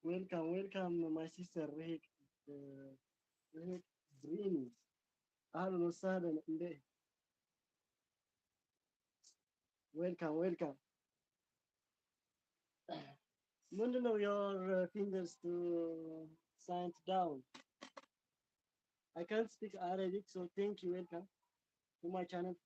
Welcome, welcome, my sister Rihik, uh, Rihik Dream. أهلًا وسهلًا. እንዴ? Welcome, welcome. ምንድን ነው your, uh, fingers to sign down? I can't speak Arabic, so thank you, welcome to my channel.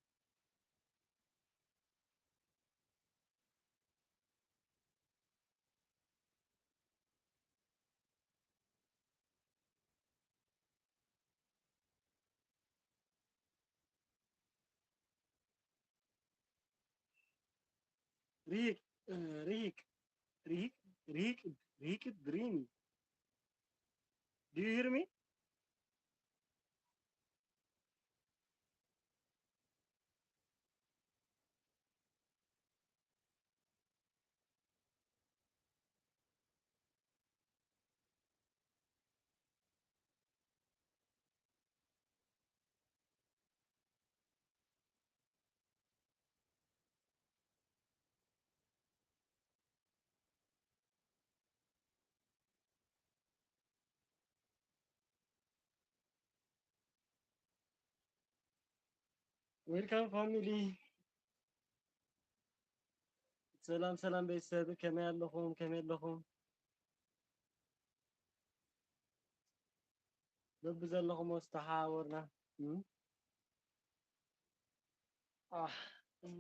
ሪሂቅ፣ ሪሂቅ፣ ሪሂቅ፣ ሪሂቅ፣ ሪሂቅ ድሪኒ። Do you hear me? Welcome family. ሰላም ሰላም ቤተሰብ፣ ከመይ ኣለኹም? ከመይ ኣለኹም? በብዘለኹም ዝተሓባበርና። እም? ኣህ፣ እም።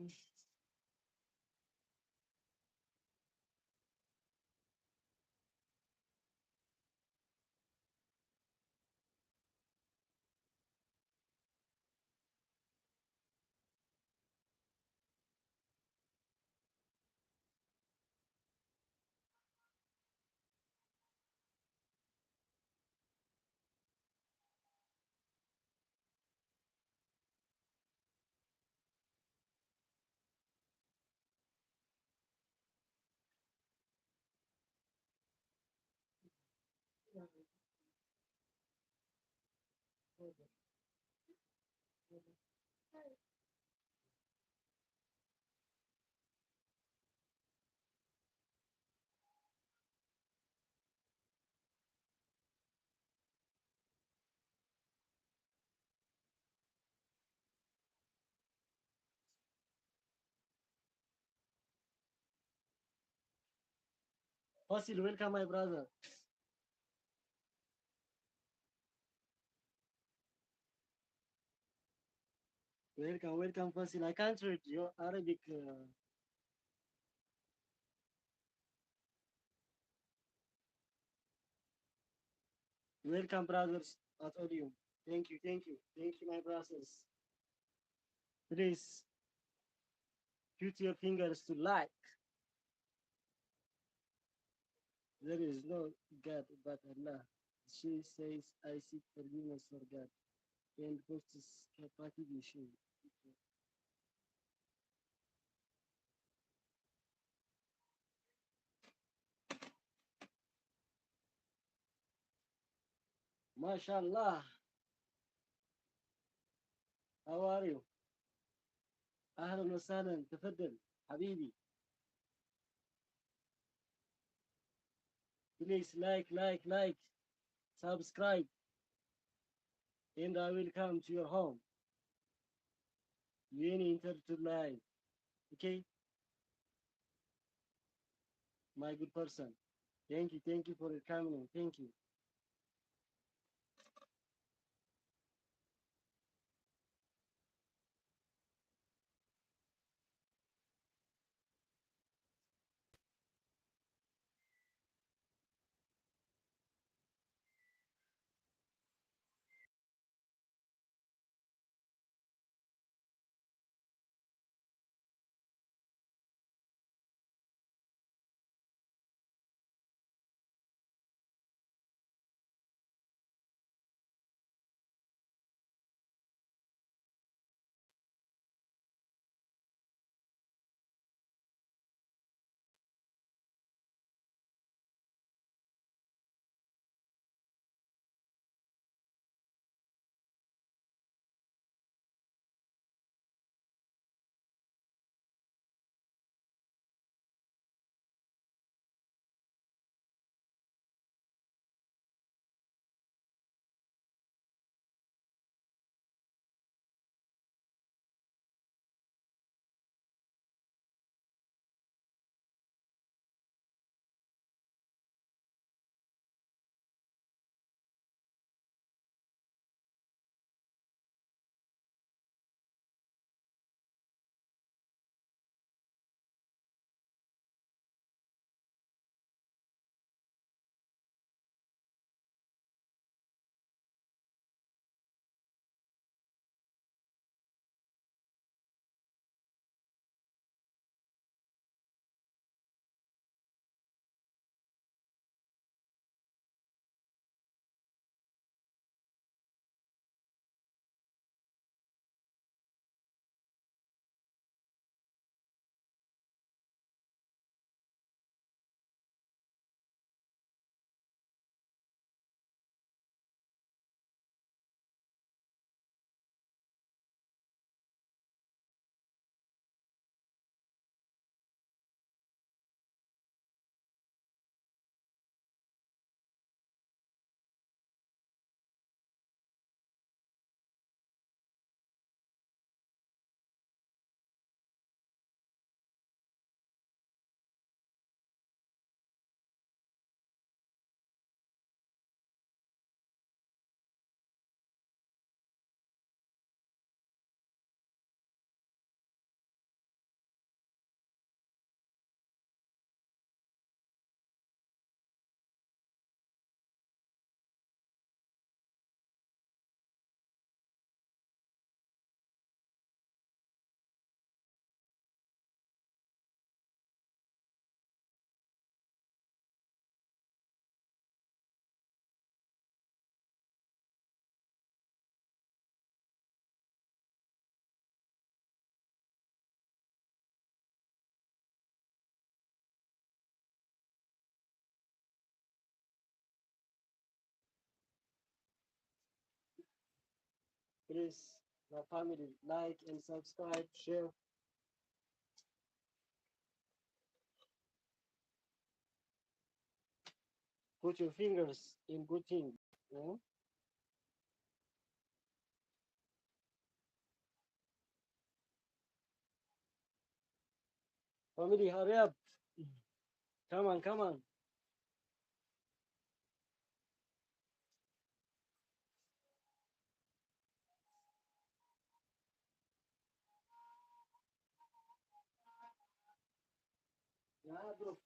Fasil, welcome, my brother. Welcome, welcome, Fasil. I can't read your Arabic. Uh, welcome, brothers at audio. Thank you, thank you, thank you, my brothers. Please put your fingers to like. There is no God but Allah. She says, "I seek forgiveness for God and posts capacity issue." ما شاء الله. How are you? أهلًا وسهلًا. تفضل حبيبي. Please like, like, like, subscribe, and I will come to your home. You enter to live. Okay? My good person. Thank you, thank you for your coming. Thank you. Please, my family, like and subscribe, share. Put your fingers in good thing. You know? Family, hurry up. Come on, come on. Yeah, bro.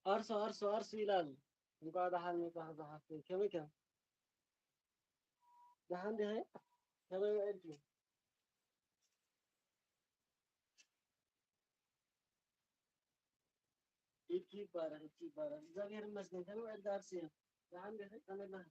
ኣርሶ ኣርሶ ኣርሶ ይላል። እንኳዕ ደሓን መጣህ ዝሓፍተይ። ከመይ ከ? ደሓን ዲኺ? ከመይ ውዒልኪ? ኢድኪ ይባረክ፣ ኢድኪ ይባረክ። እግዚኣብሔር ይመስገን። ከመይ ውዒልኪ ኣርሲ? ደሓን ዲኺ? ከመይ ኣለኺ?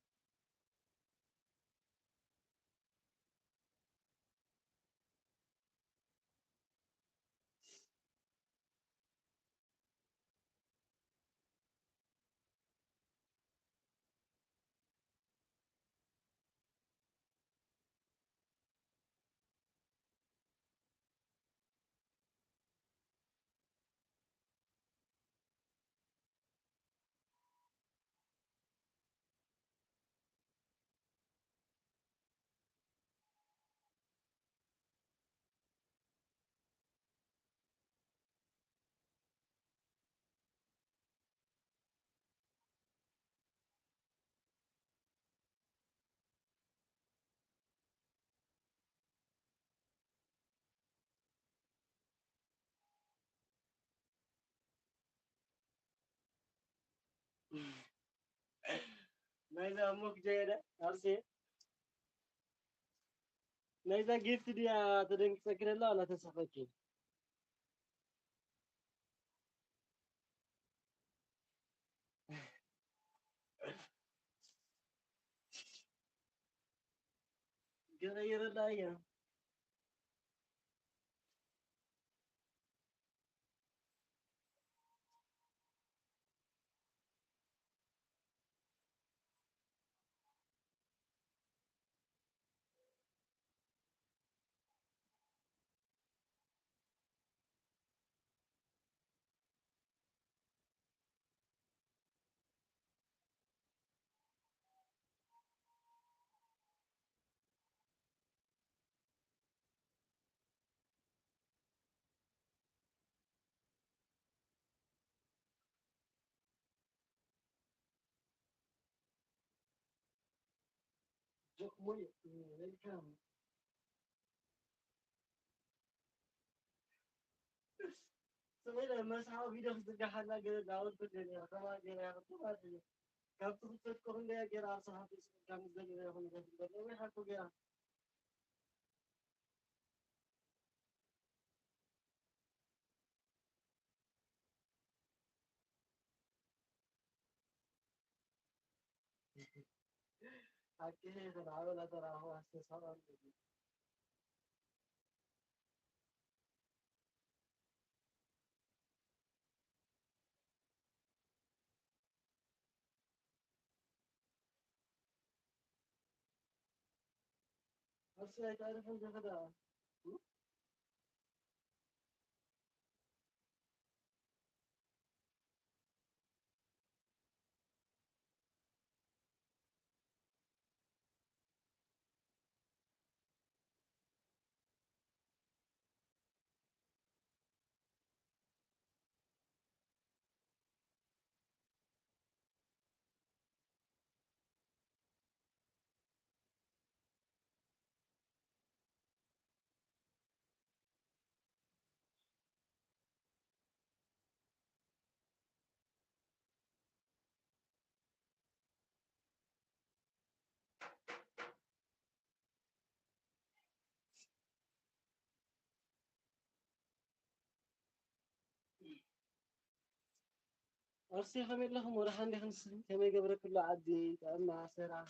ናይዛ ሞክ ጀየደ ኣርሴ፣ ናይዛ ጊፍት ድያ ተደንግጸኪ ደላ ዋላ ተሳፈኪ? ገረየረላ እያ። Welcome. ስመይ መስሓቕ ቪድዮ ክዝርጋሓላ ገለ ዳውንሎድ ገለ ከማ ገለ ያኽቱ ማለት እዩ። ካብ ትኽፈት ኮኹን ገያ ገለ ኣብ ሰሓት ስልካ ምስ ገለ ይኹን ገለ ወይ ሓኮ ገያ ሓቂ ይኹን ዓበላ ተራኸቡ ኣስተሳቕረሉ። ኣርሲ ኣይተዕርፍን ዘኸዳ ኣርሲ ከመይ ኣለኹም? ወደ ሓንዴ ክንስን ከመይ ገብረክሎ ዓዲ ጥዕና ስራሕ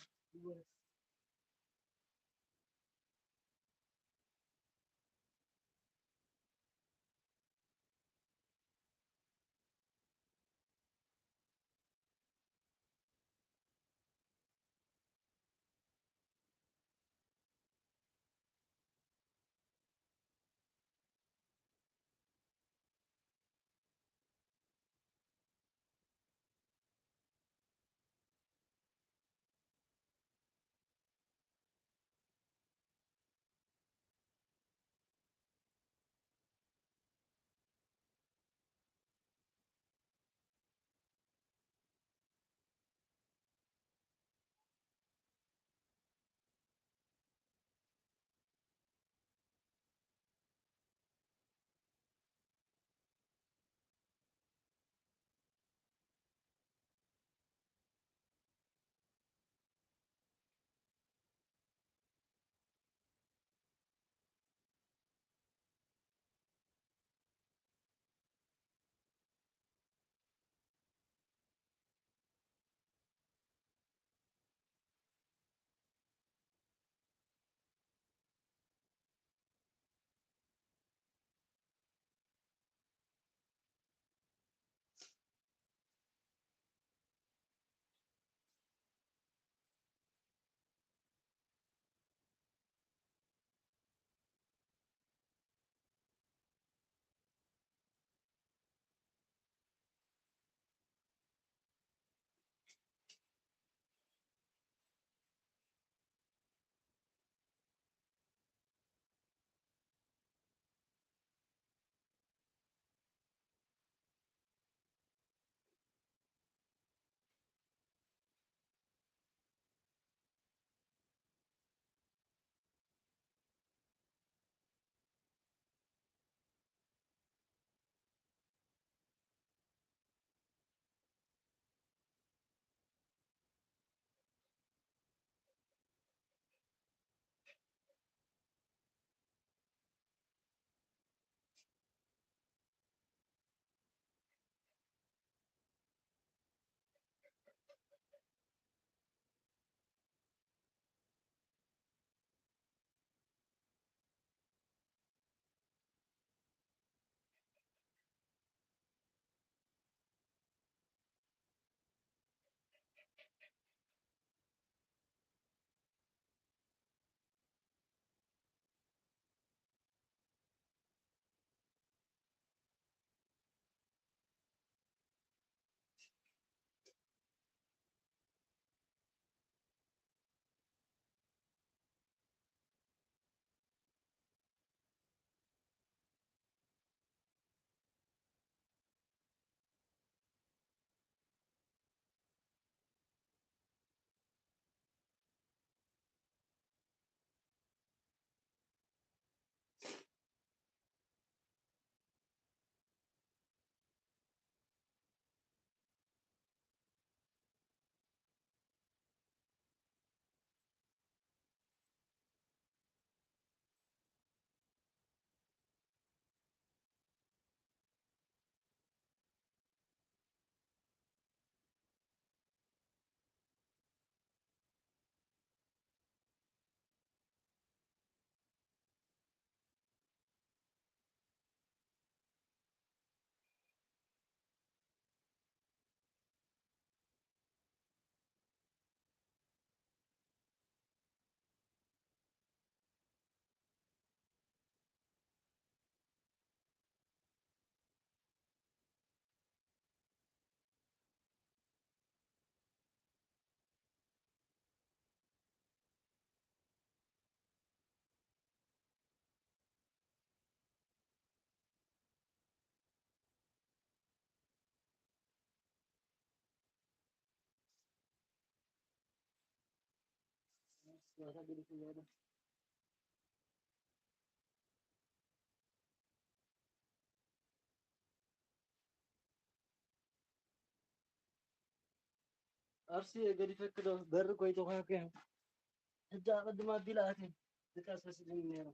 ማታ ገዲፉ ዝኸደ። ኣርሲ ገዲፈኪ ዶ በሪ ኮይተኳኪ? ሕጂ ኣቐድም ኣቢለ ኣትየ። ድቃስ ወሲድኒ ነይሩ።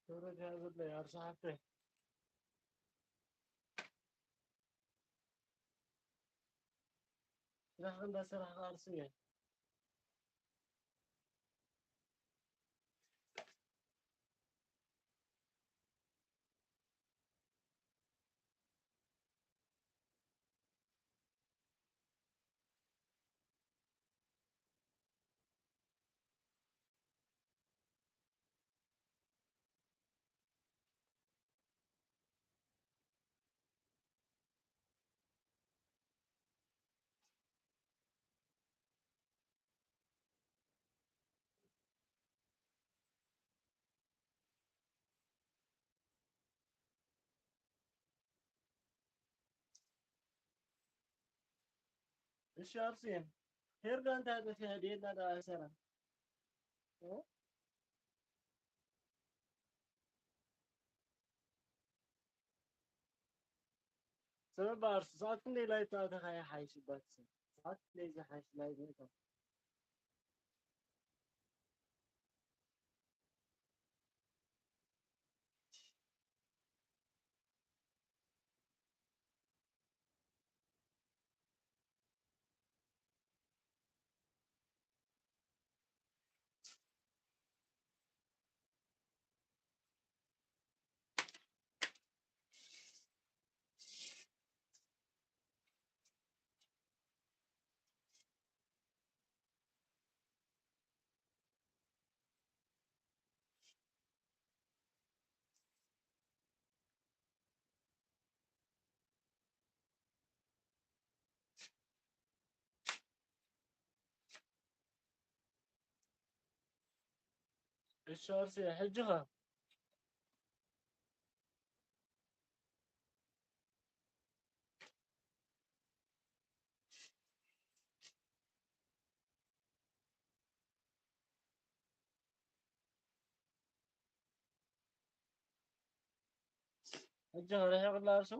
ክብረት ይሃበለይ ኣርሲ ሓፍተይ። ስራሕኻ እንዳሰራሕኻ ኣርሲ እየ። እሺ ኣርሲ፣ ሄርጋ እንታይ ጠፊኣ ድየላ ደኣ ኣይሰራን? እ? ሰበብ ኣርሲ፣ ሰዓት ክንደይ ላይቭ ተኣተኻ ይሓይሽ እባ ትስብ። ሰዓት ክንደይ ዝሓይሽ ላይቭ ምእታው? እሺ፣ ኣርሲ፣ ሕጂ ኸ? ሕጂ ኸ ርሒቕላ ኣርሱ?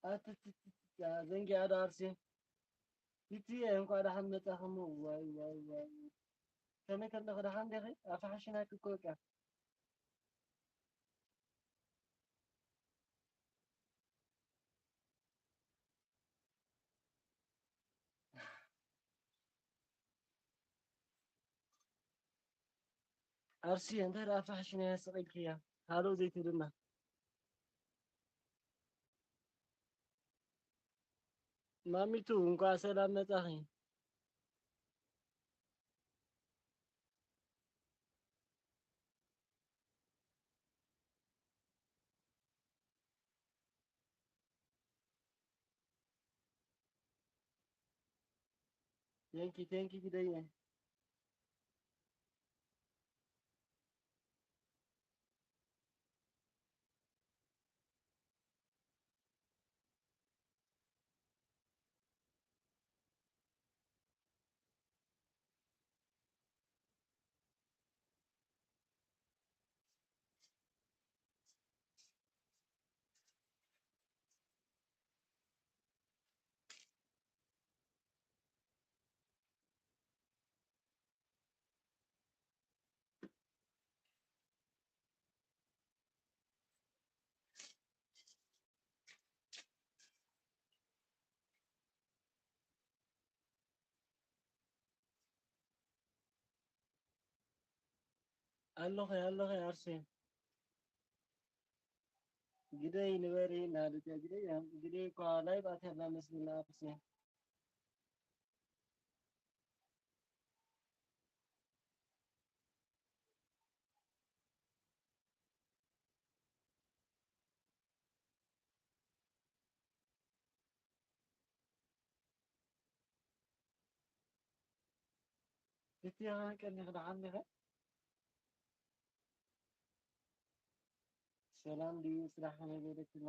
ኣትትትት፣ ዘንጊዓ ዶ ኣርሲ? ቲቲየ፣ እንኳዕ ደሓን መጻኺ እሞ። ዋይ፣ ዋይ፣ ዋይ። ከመይ ከለኺ፣ ደሓን ዲኺ? ኣፋሕሽናኪ እኮ በቃ። ኣርሲ፣ እንታይ ደኣ ፋሕሽን እያ ስቕ ኢልክያ? ሃሎ ዘይትብልና። ማሚቱ፣ እንኳዕ ሰላም መጻኺ። Thank you, thank you, ግደየ። ኣለኹ፣ ኣለኹ፣ ኣርሴ። ግደይ ንበሪ እናሃለትያ፣ ግደይ፣ ግደይ እኳ ላይቭ ኣትያ ኣላ መስልና፣ ኣርሴ። እቲ ቀኒኺ ደሓን ዲኺ? ሰላም ድዩ? ስራሕ ከመይ ገይርክሎ?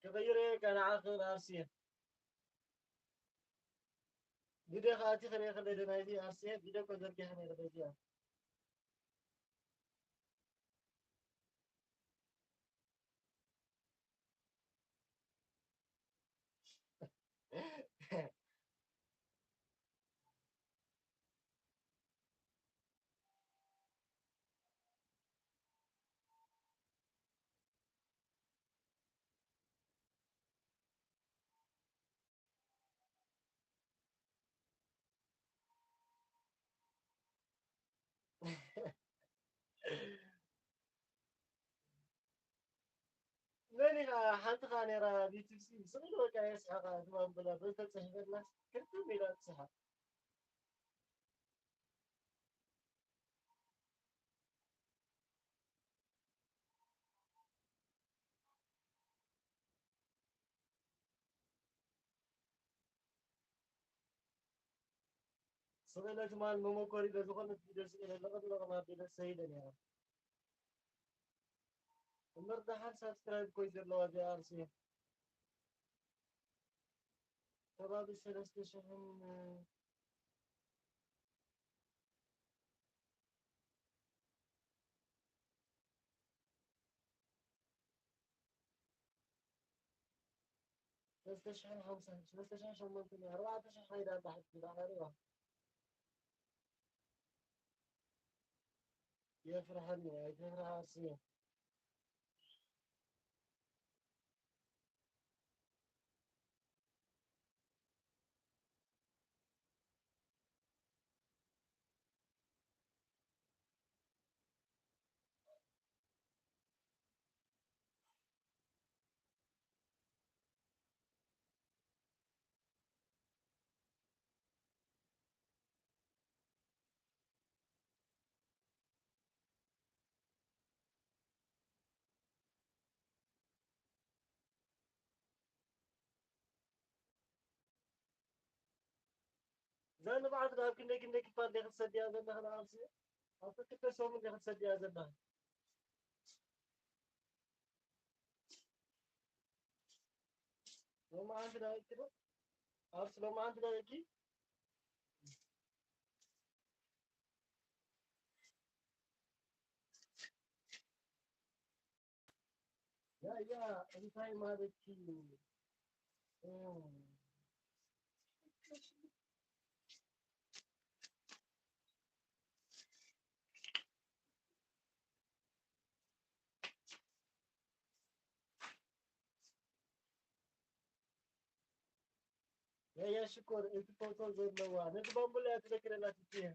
ክቕይር እየ፣ ከነዓኽን ኣርሲየ። ቪድዮ ከኣ እቲ ክርእየ ከለይ ዶ ናይቲ ኣርሲየ ቪድዮ እኮ ዘርጊሐ ነይረ በዚኣ። መን ኢኻ? ሓንቲ ኸኣ ነይራ ቢትሲ ስቕ ኢሉ በቃ የስሕቓ፣ ድማም ብላ በልተጽሕፈላ ክርትም ኢላ ትስሓቕ። ስቕ ኢለ ትማል መመኮሪ ዶ ዝኾነት ቪድዮ ስቕ ኢለ ለቐቕ ለቐቕ ኣቢለ ሰይደ ነይረ። እምበር ደሓን ሳብስክራይብ ኮይ ዘለዋ እዚኣ ኣርሲ። ከባቢ ሰለስተ ሽሕን ሰለስተ ሽሕን ሓምሳን፣ ሰለስተ ሽሕን ሸሞንተን፣ ኣርባዕተ ሽሕ ከይዳ ኣላ ሕጂ፣ ዳዕና ሪዋ። የፍርሐኒ፣ ኣይትፍርሃ ኣርሲ። እዛ ንብዓት ኣብ ክንደይ ክንደይ ክፋል ዲኻ ትሰድያ ዘለኻ ንዓርሲ? ኣብ ክልተ ሰሙን ዲኻ ትሰድያ ዘለኻ? ሎማዓንቲ ዳቂቂ ዶ? ዓርሲ ሎማዓንቲ ዳቂቂ? ያያ እንታይ ማለት እዩ? ያያ ሽኮር እቲ ፎቶ ዘለዋ ነቲ ባምቡላ እያ ትዘክረላ ትትየ።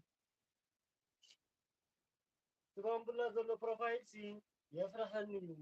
እቲ ባምቡላ ዘሎ ፕሮፋይል ሲ የፍርሐኒ እዩ።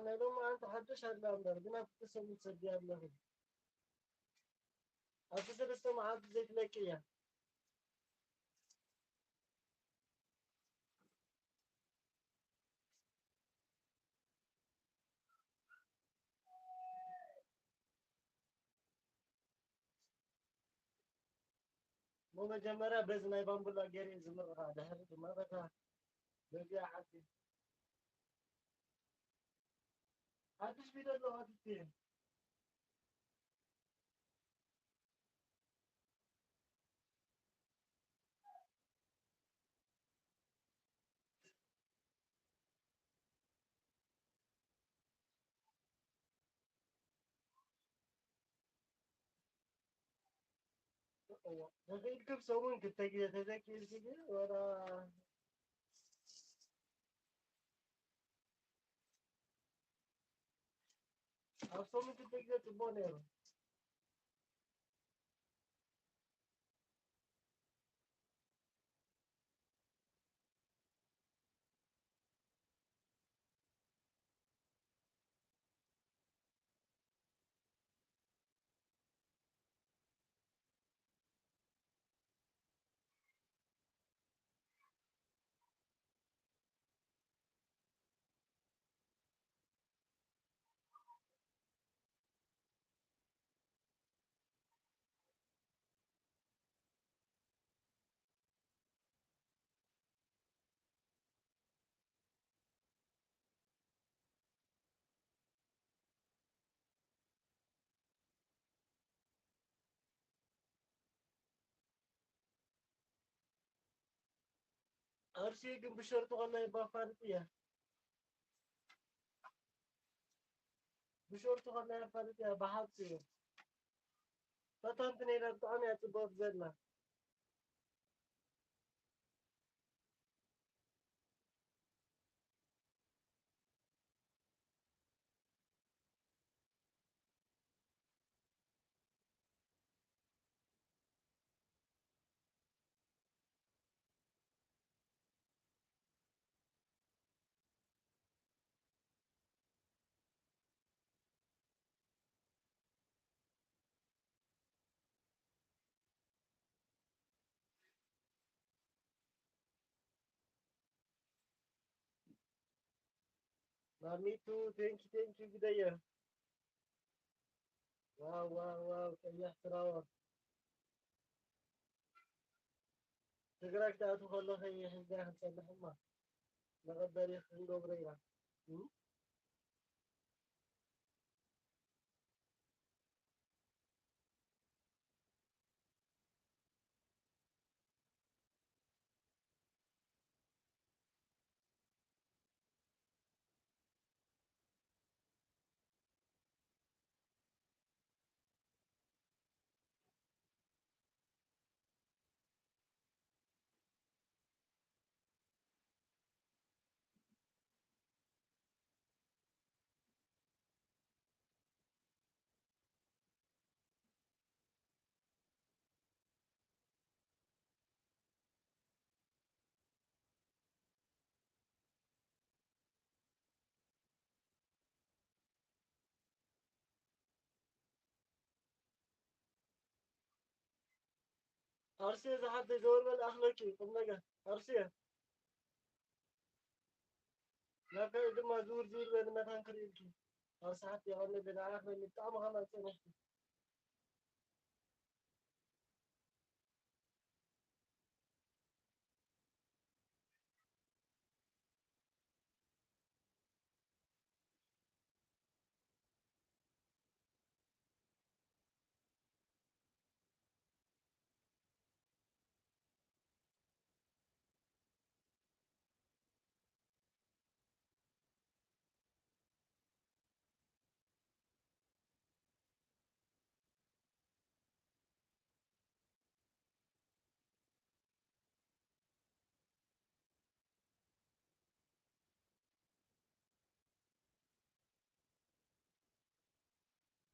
ናይ ሎሚ ኣንቲ ሓድሽ ኣላ እምበር ግን ኣብቲ ሰብ ትሰዲ ኣለኹ። ኣብቲ ሰለስተ መዓልቲ ዘይትለቂ እያ። እሞ መጀመርያ በዚ ናይ ባምቡላ ገይረ እየ ዝምርቓ፣ ድሕሪ ድማ በታ በዚኣ ዓዲ ሓድሽ ቪድዮ ኣለዋ ትቲ። ተኽኢልኩም ሰሙን ክልተ ግዜ ተዘኪርኪ ግን ወላ ኣብ ሰሙን ክልተ ግዜ ጽቡቕ ነይሩ። ኣርሲ ግን ብሸርቱ ከሎ የባፋልጥ እያ። ብሸርቱ ከሎ የባፋልጥ እያ። ብሓቂ እዩ። ፈታንቲ ነይራ ብጣዕሚ እያ ጽቡቕ ዘላ። Amitu, thank you, thank you, ግደየ። ዋው፣ ዋው፣ ዋው፣ ቀያሕ ፍላወር። ትግራይ ክትኣትው ከለኺ ሒዝና ክንጸንሕ እማ መቐበሊ ክንገብሮ ኢና። እም? ኣርሴ ዝሓፍተይ ዘወር በል ኣኽለኪ ቁም ነገር ኣርሴ። ናብ ካልእ ድማ ዝውር ዝውር በል መታን ክርእልኪ። ኣርሴ ሓፍተይ የቐንየለይ ንዓኺ ብጣዕሚ ከማን ጸኒሕኪ።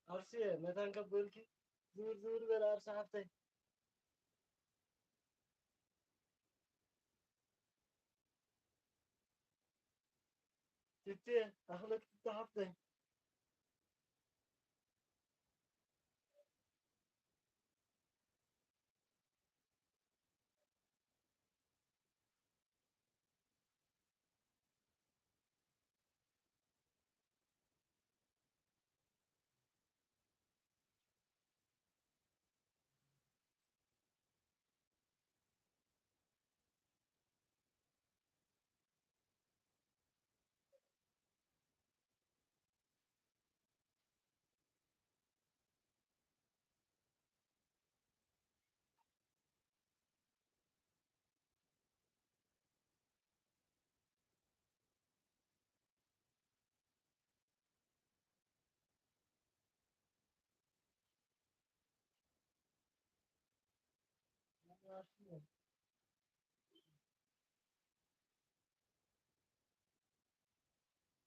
ኣርሴ መታን ከበልኪ ዝውር ዝውር በል ኣርሴ ሓፍተይ። ትቴ ኣኽለክ ትቴ ሓፍተይ።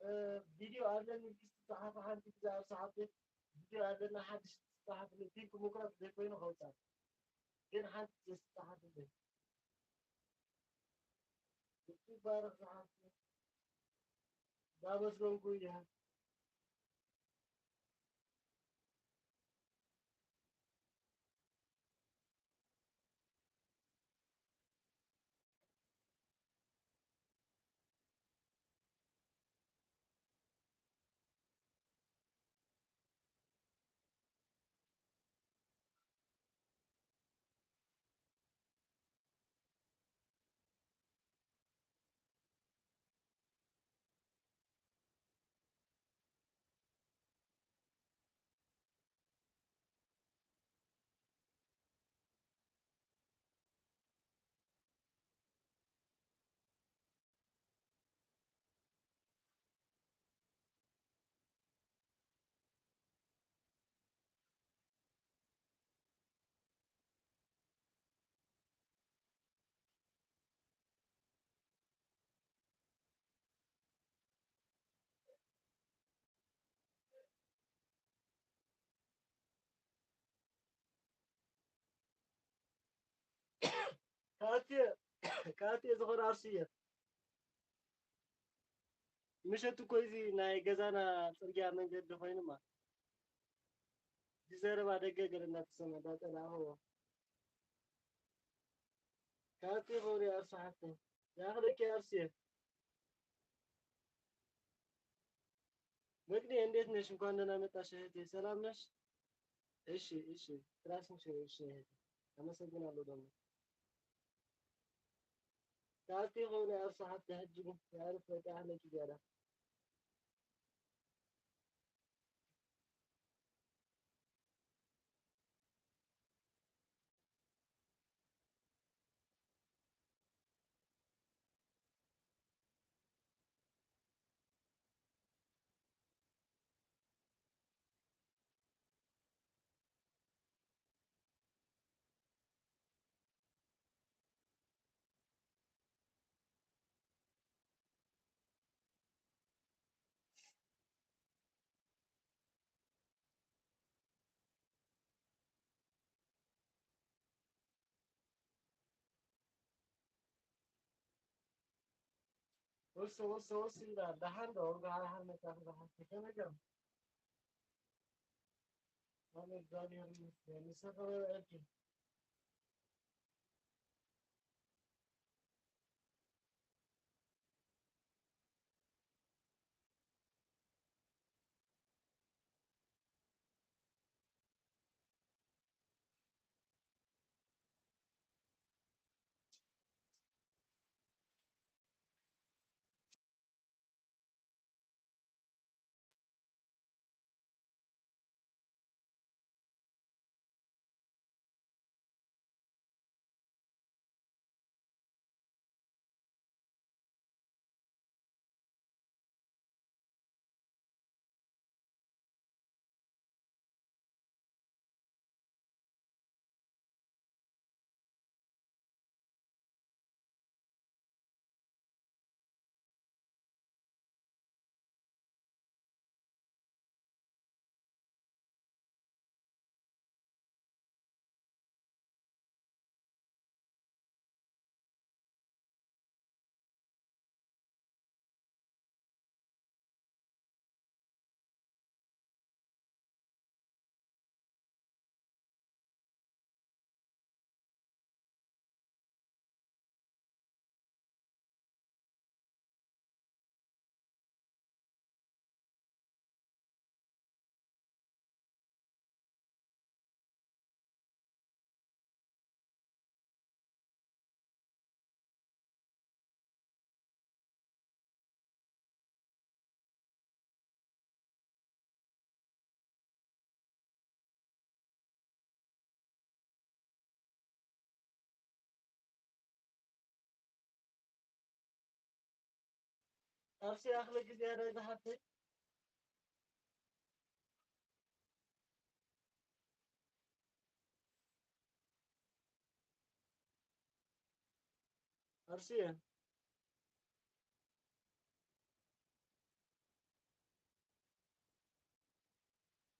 እ፣ ቪድዮ ኣለኒ፣ ዝተጻሓፈ ሓንቲ ግዜ ኣብ ሰዓት ቤት ቪድዮ ኣለና፣ ሓድሽ ዝተጻሓፈ ሊንክ ምቁራጽ ዘይኮይኑ ከውጻእ። ግን ሓንቲ ዝተጻሓፈ ይባረኽ ዝሓፍተይ። እንዳመስገንኩ እየ። ካቴ ካቴ ዝኾነ ኣርሲ እየ። ምሸት እኮ እዚ ናይ ገዛና ጽርግያ መንገዲ ኮይኑማ፣ ብዘረባ ደገ ገለ እናተሰምዐ እንዳጸላእኽዎ። ካቴ ኾነ ኣርሲ ሓፍተይ። ያኽለኪ ኣርሲ እየ። መግዲ፣ እንዴት ነሽ? እንኳን ደህና መጣሽ እህቴ። ሰላም ነሽ? እሺ፣ እሺ። ትራስን ሽሮ፣ እሺ እህቴ። አመሰግናለሁ ደግሞ። ሰዓት ይኸውና፣ ያው ሰዓት ተሕጅቡ፣ ያዕርፍ በቃ፣ አህለኪ ዚያዳ። ወስ፣ ወስ፣ ወስ ይላል። ደሓን ዶ? ደሓን፣ ደሓን መጣ፣ ደሓን። ከመይ ገይሩ? ኣነ፣ እግዚኣብሔር ይመስገን። ንስኻ ከመይ ውዒልኪ? ኣርሲ ኣኽሊ ግዜ ዶ ዝሓፍተይ? ኣርሲ እየ።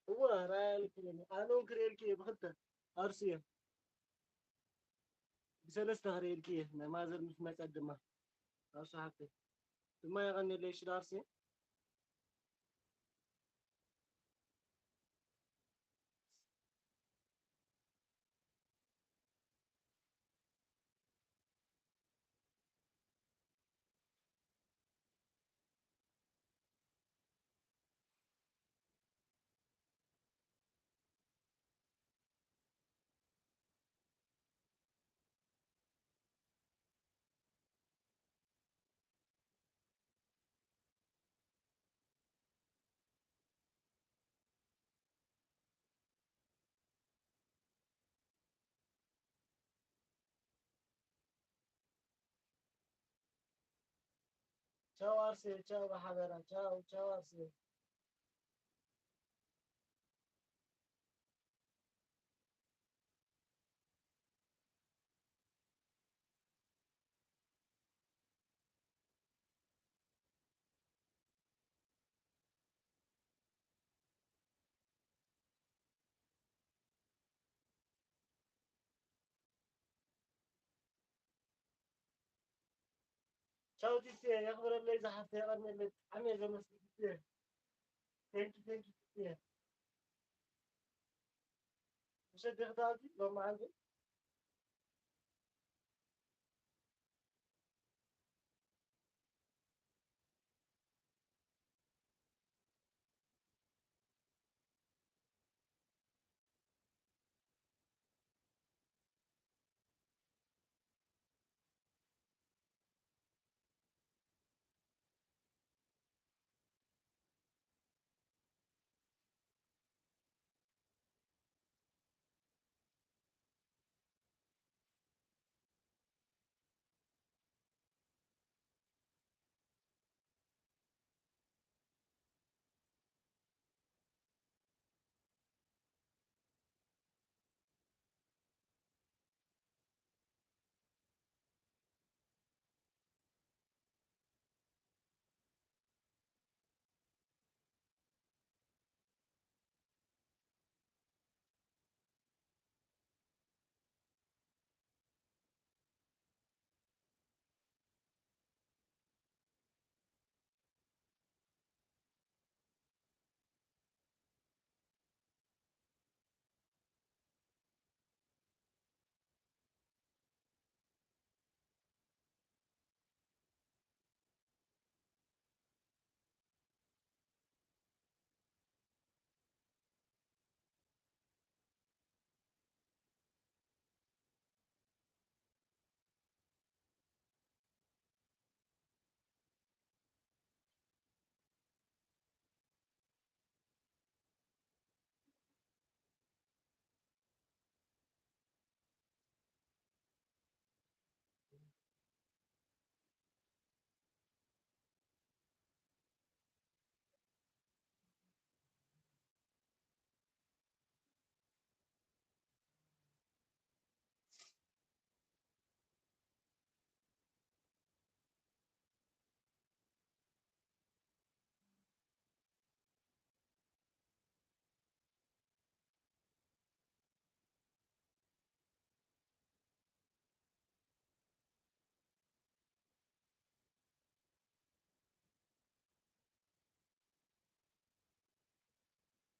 እወ፣ ራእያ ልክየኒ። ኣነ እውን ክርእየልኪ እየ ብኽልተ። ኣርሲ እየ። ብሰለስተ ክርእየልኪ እየ። ናይ ማዘር ምስ መጸት ድማ። ኣርሲ ሓፍተይ። ድማ የቐንየለይ፣ እሺ፣ ዶ ኣርሲ? ቻው ኣርሴ፣ ቻው ብሓበራ፣ ቻው፣ ቻው ኣርሴ። ቻው ቲቲ፣ የኽብረለይ ዝሓፍተይ፣ የቐንየለይ። ብጣዕሚ እየ ዘመስግን ቲቲ። Thank you, thank you ቲቲ። ምሸት ዲኺ ትኣትዊ ሎማዓንቲ?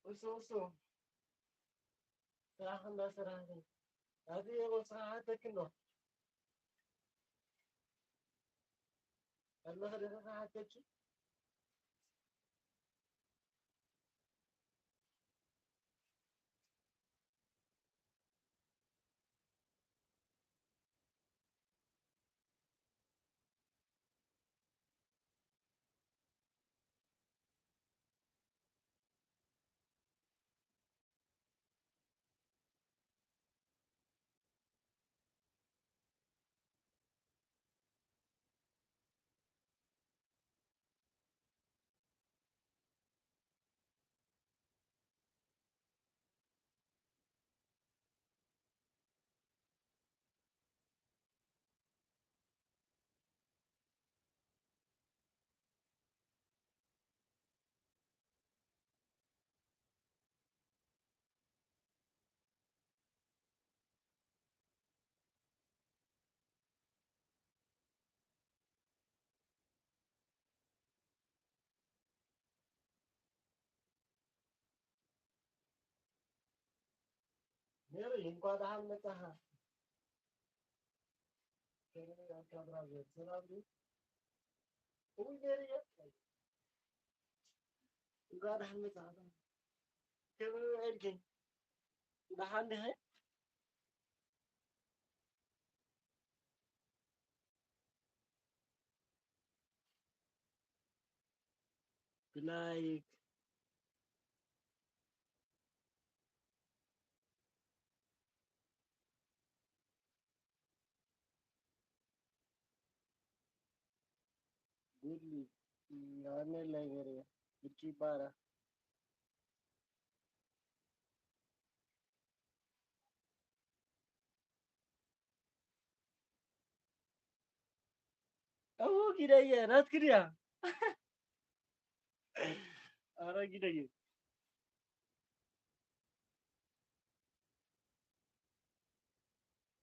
እሱ፣ እሱ። ስራሕ እንዳሰራሕኪ። ኣቲ የቦ ስራሕ ሓተኪ ኣሎ። ኣለኸ ዶ ስራሕ ሓተኪ? ሜሪ፣ እንኳን ደሓን መጣኻ። ሰላም ድዩ? ውይ፣ ሜሪ፣ እንኳን ደሓን መጣኻ። ከመይ ውዒልኪ? ደሓን ዲኺ? ብላይክ ጉድሊ ኣነ ላይ ገሬ ብርኪ ይባላል። እው ጊደየ ናትኪ ድያ? ኣረ ጊደየ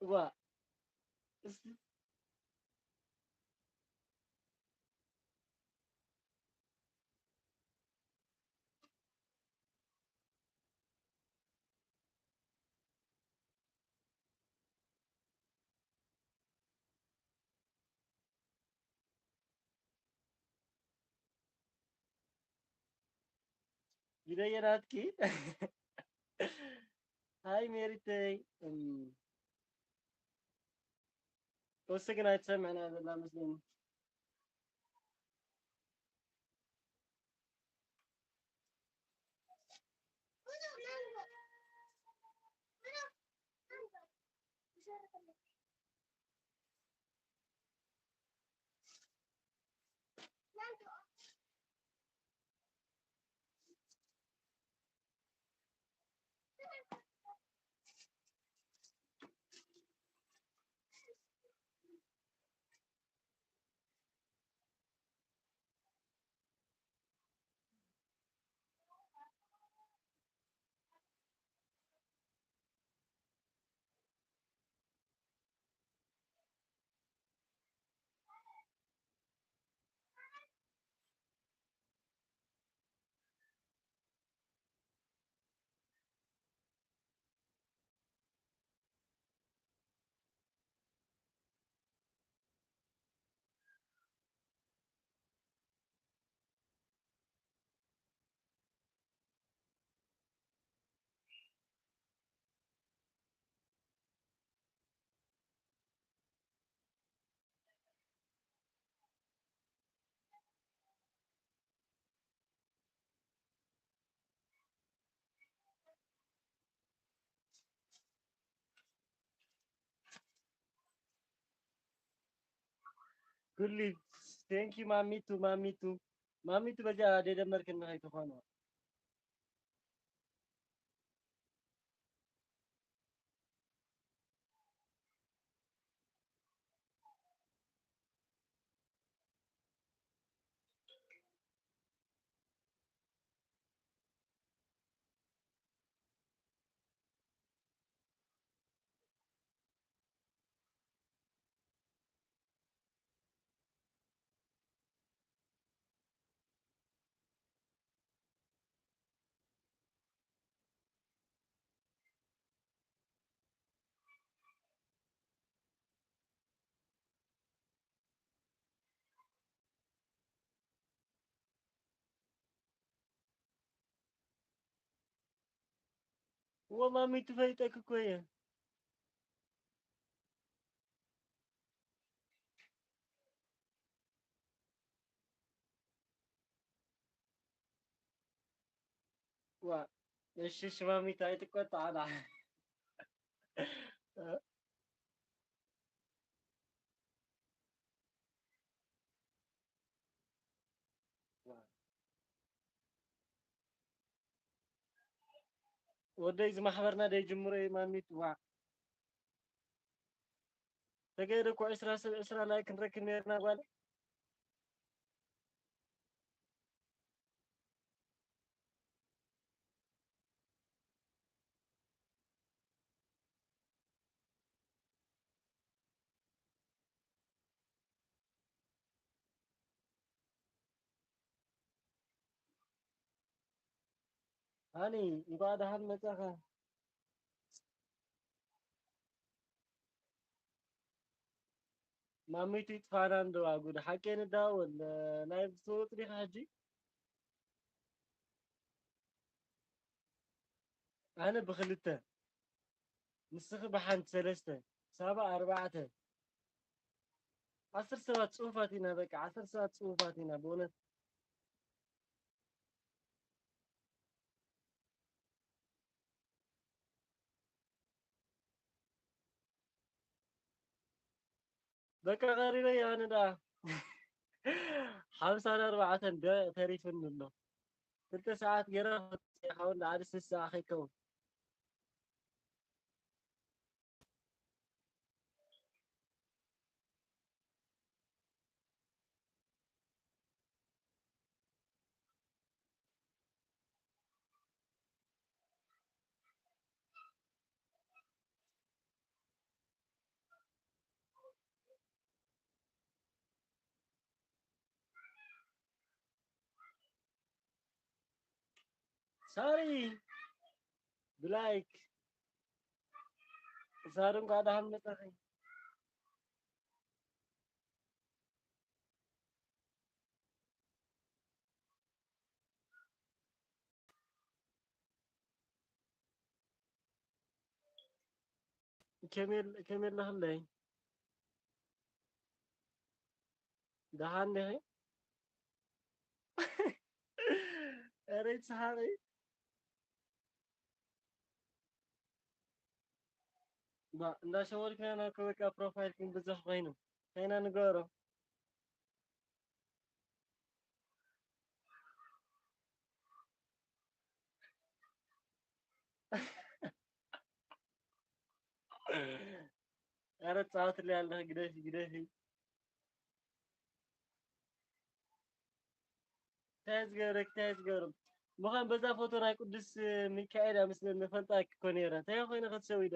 ዋ እስቲ ጊደየ ናትኪ። ሃይ ሜሪተይ። እም፣ ተወሰ ግን ኣይትሰምዕና ዘላ መስለኒ። ኩሊ ቴንኪ ማሚቱ ማሚቱ ማሚቱ በጃ ደደመርክኒ ከይትኾኖ። እዎ ማሚ ትፈልጠክ እኮ እየ። ዋ፣ እሺ፣ እሺ፣ ማሚት ኣይትቆጣ፣ ኣና። ወደይ፣ እዚ ማሕበርና ደይ ጅምሮ እዩ፣ ማሚት፣ ዋ። ተገይረ እኮ ዕስራ ሰብ፣ ዕስራ ላይክ ክንረክብ ነይርና፣ ጓል። ሃኒ፣ እንኳዕ ደሓን መጻኻ። ማሚቱ ይጥፋና እንደዋ ጉድ። ሓቂ ንዳወል፣ ላይቭ ትወጽ ዲኻ ሕጂ? ኣነ ብኽልተ፣ ንስኺ ብሓንቲ ሰለስተ፣ ሳባ ኣርባዕተ። ዓሰርተ ሰባት ጽፉፋት ኢና፣ በቃ ዓሰርተ ሰባት ጽፉፋት ኢና ብእውነት። በቃ ቀሪበ ኣነ ደኣ ሓምሳን ኣርባዕተን ደ-፣ ተሪፍኒ ኣሎ። ክልተ ሰዓት ገይረ ክወጽእ ይኸውን፣ ደኣ ስሳ ከይከውን። ሳሪ ብላይክ፣ ሳሪ እንኳዕ ደሓን መጻኺ። ከመይ ኣለ-፣ ከመይ ኣለኽለይ? ደሓን ዲኺ? ኧረ ኣይትስሓቂ። ባ፣ እንዳሸወድክና ናኮ በቃ ፕሮፋይልኩም ብዙሕ ኮይኑ። ከይና ንገሮ። ኧረ ትጻወትለይ ኣለኺ፣ ግደፊ፣ ግደፊ። እንታይ ዝገብረክ፣ እንታይ ዝገብረም? ምዃን በዛ ፎቶ ናይ ቅዱስ ሚካኤል እያ ምስለኒ፣ ፈልጣኪ እኮ ነይረ። እንታይ ኮይነ ክትሰዊ ዶ?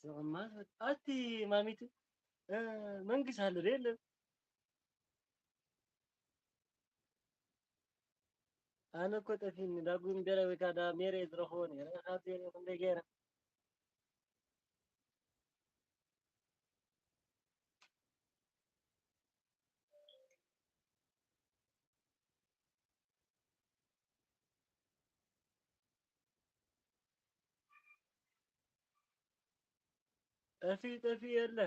ስቕማ ኣቲ ማሚቱ፣ እ፣ መንግስ ኣሎ ዶ የለን? ኣነ እኮ ጠፊኒ፣ ዳጉ እምቤላ ወይ ከዓ ዳ ሜሪ እየ ዝረኽቦ ነይረ። ካብዚ እየ ክንደይ ገይረ። ጠፊኡ፣ ጠፊኡ የለ።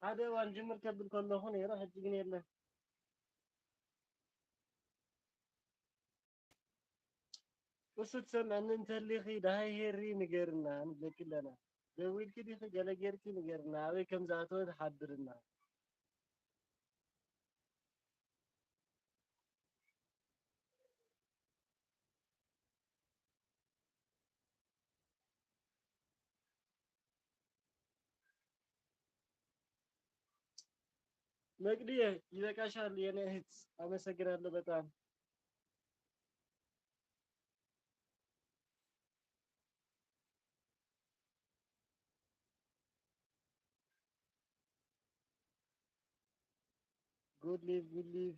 ሓደ እዋን ጅምር ከብል ከለኹ ነይረ፣ ሕጂ ግን የለን። እሱ ትሰምዐኒ እንተሊኺ፣ ደሃይ ሄሪ ንገርና፣ ንብለኪ ኣለና። ደዊልኪ ዲኺ፣ ገለ ጌርኪ ንገርና፣ ኣበይ ከም ዝኣተወ ትሓብርና። መቅድዬ፣ ይበቃሻል የኔ እህት። አመሰግናለሁ በጣም። Good live, good live.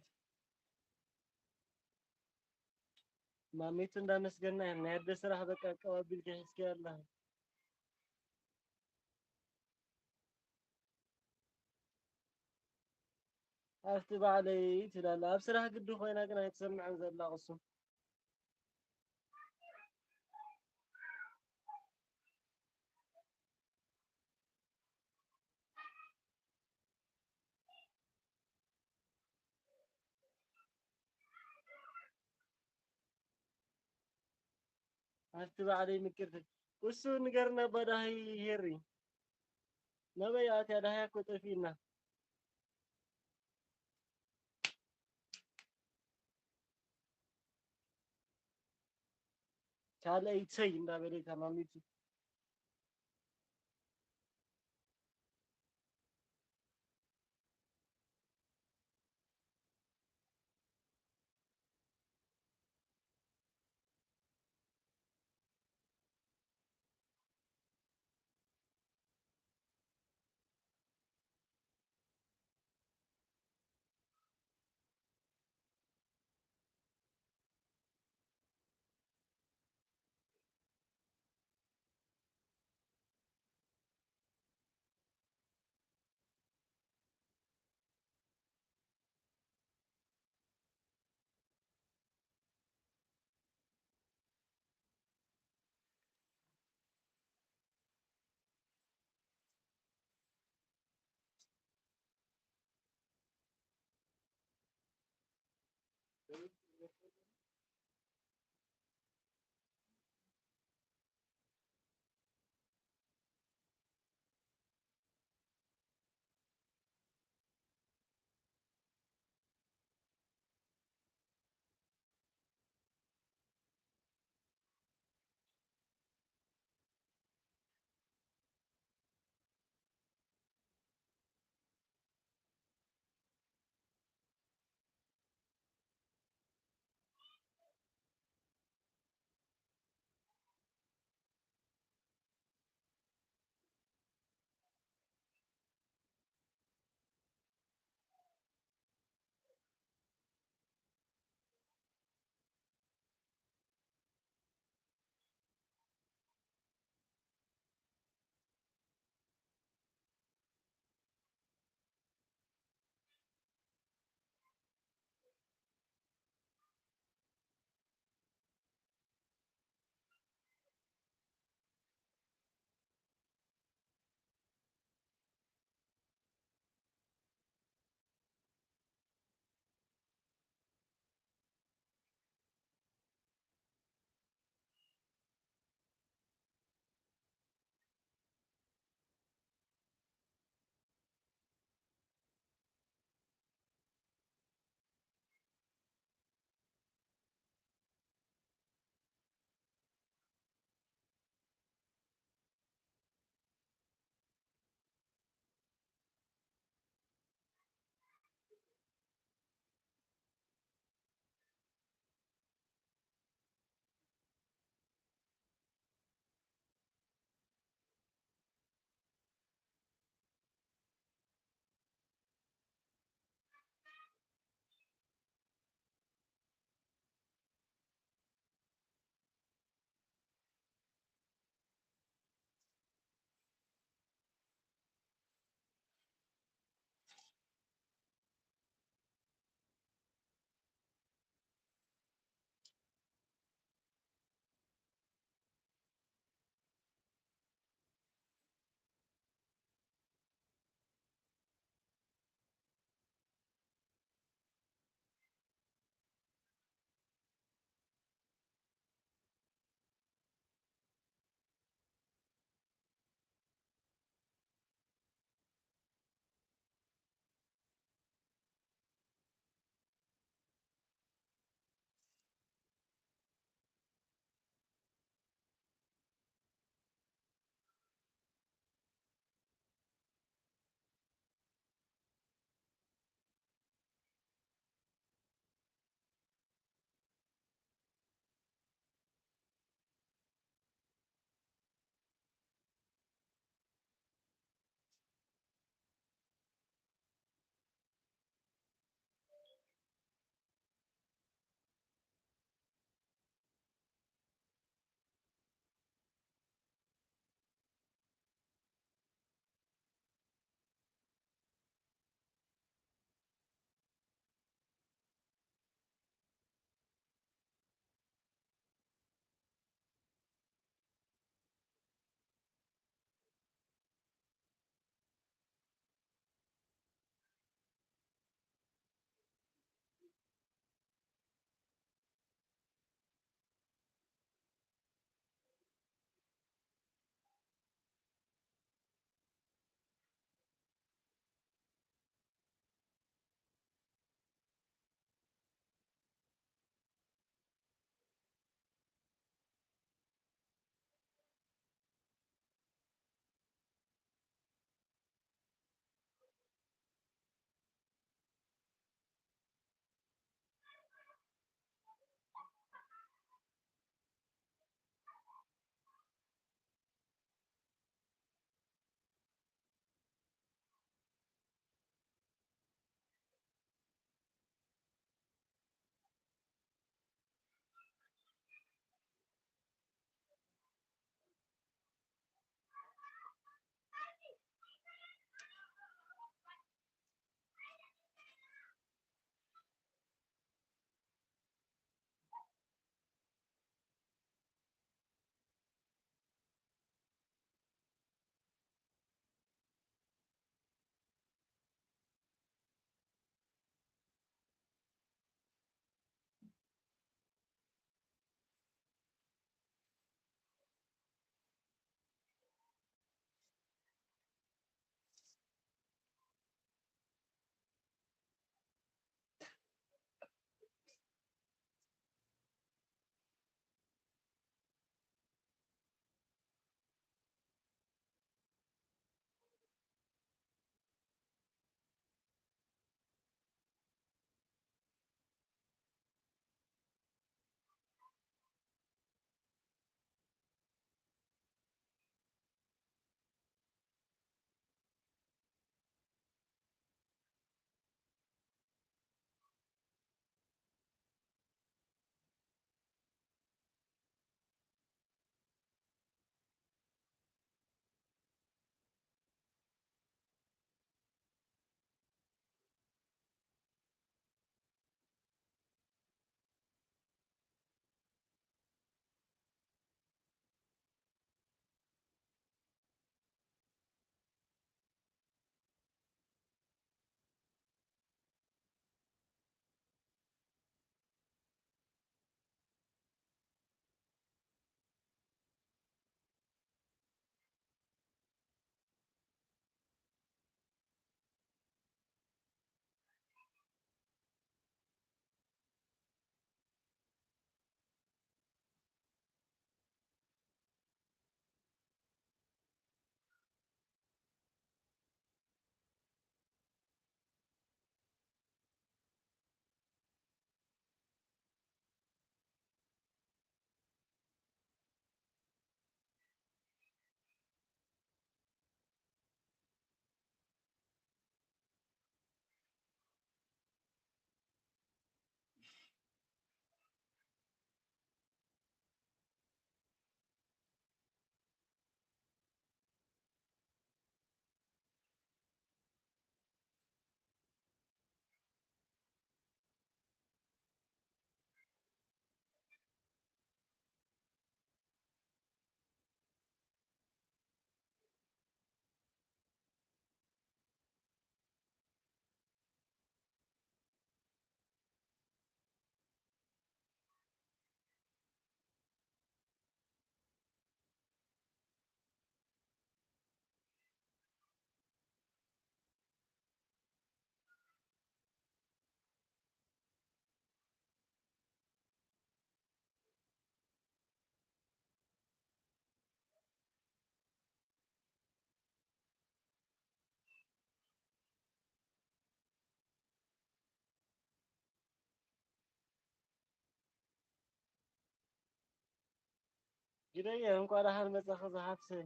ማሜቱ እንዳመስገና ናይ ኣደ ስራሕ በቃ ኣቀባቢል ከሒዝኪ ኣላ። ኣብቲ ባዕለይ ትላለ ኣብ ስራሕ ግዲ ኮይና ግን ኣይትሰምዕን ዘላ ቅሱ። ኣብቲ ባዕለይ ምቅርቲ ቅሱ ንገርና ባዳሂ ሄሪ ናበይ ኣትያ ዳህያ እኮ ጠፊእና። ካልኣይተይ እንዳበለ ተማሚቱ። ግደየ፣ እንኳ ደሓን መጻኺ ዝሓፍሰይ።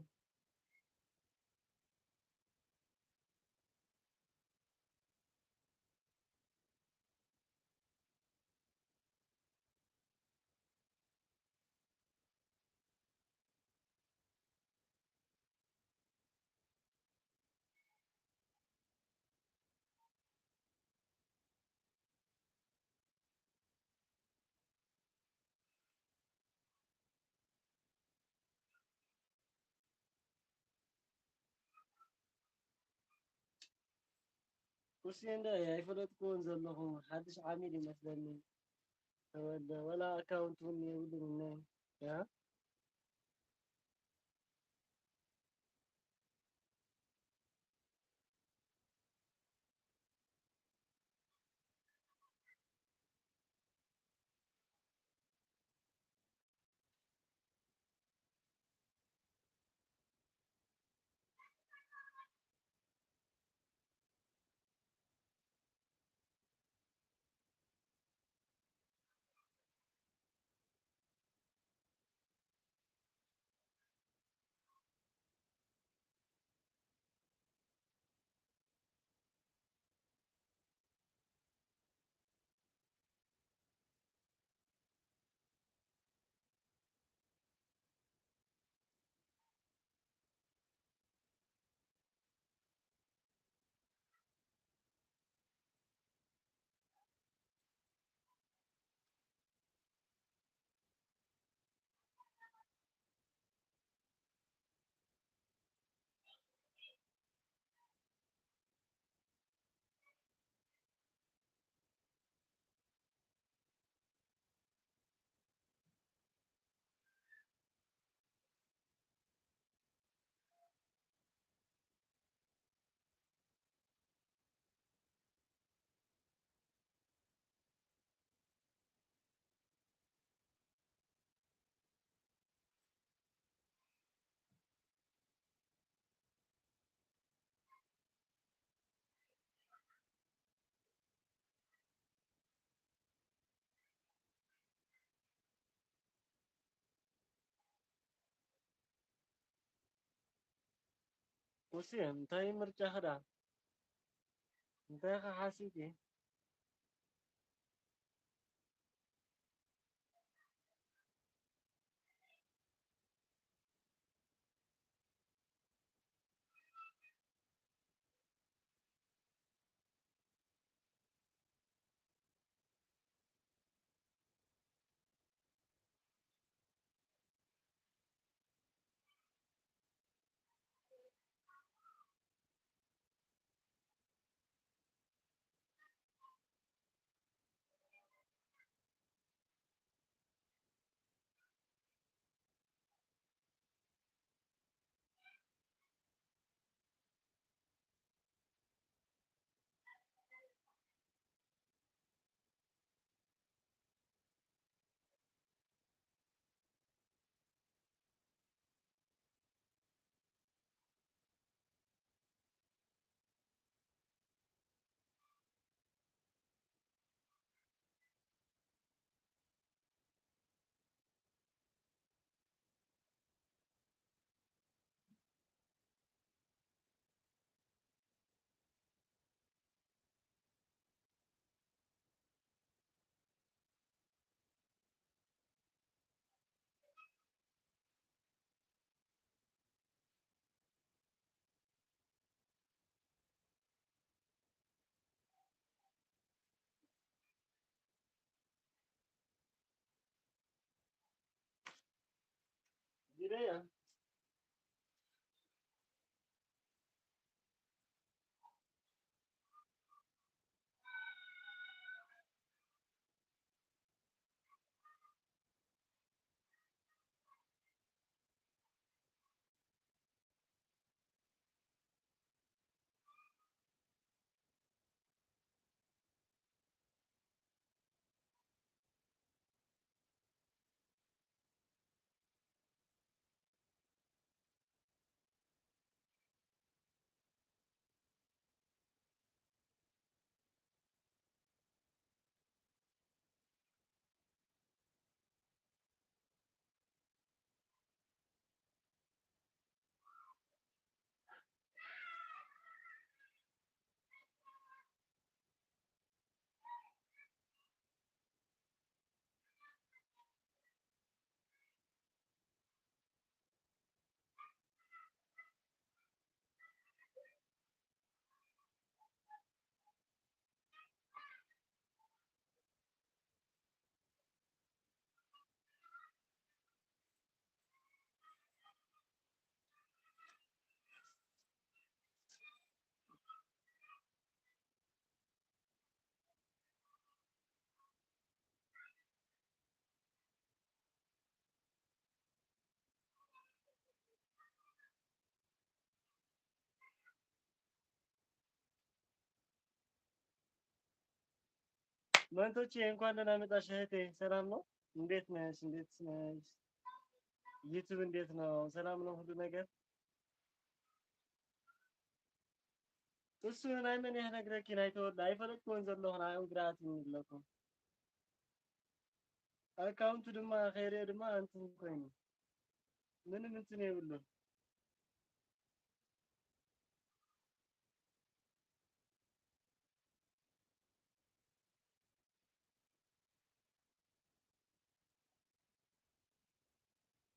ኩስየ እንደ ኣይፈለጥኩዎን ዘለኹ፣ ሓድሽ ዓሚል ይመስለኒ። ተወልደ፣ ወላ ኣካውንት እውን የብሉን እነ። ያ? ሙሴ፣ እንታይ ምርጫ ክዳ? እንታይ ከ ሓሲብኪ? መንቶቼ፣ እንኳን ደህና መጣሽ እህቴ። ሰላም ነው? እንዴት ነሽ? እንዴት ነሽ? ዩቱብ እንዴት ነው? ሰላም ነው ሁሉ ነገር? እሱ ናይ መን እየ ክነግረኪ? ናይ ተወልደ ኣይፈለጥኩዎን ዘለኹ፣ ንዓኦም ግርኣት ይብለኩም። ኣካውንቱ ድማ ከይሪኦ ድማ እንትን ኮይኑ፣ ምንም እንትን የብሉን።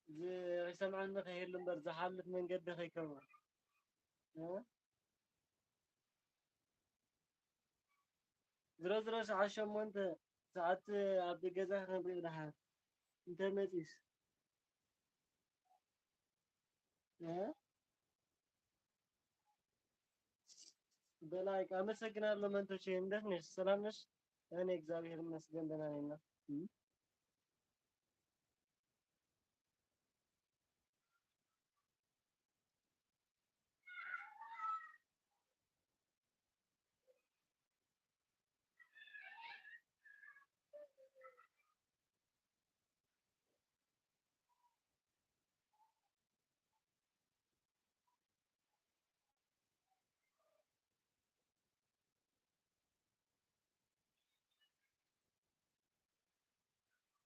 ዝሰምዓኒ ከይህሉ እምበር ዝሓልፍ መንገዲ ከይከውን። እ? ዝሮ ዝሮ ሰዓት ሸሞንተ ሰዓት ኣብ ገዛ ክንሪኦ ደሓር እንተ መጺስ። እ? በላይ አመሰግናለሁ መንቶቼ። እንዴት ነሽ? ሰላም ነሽ? እኔ እግዚአብሔር ይመስገን ደህና ነኝ። እና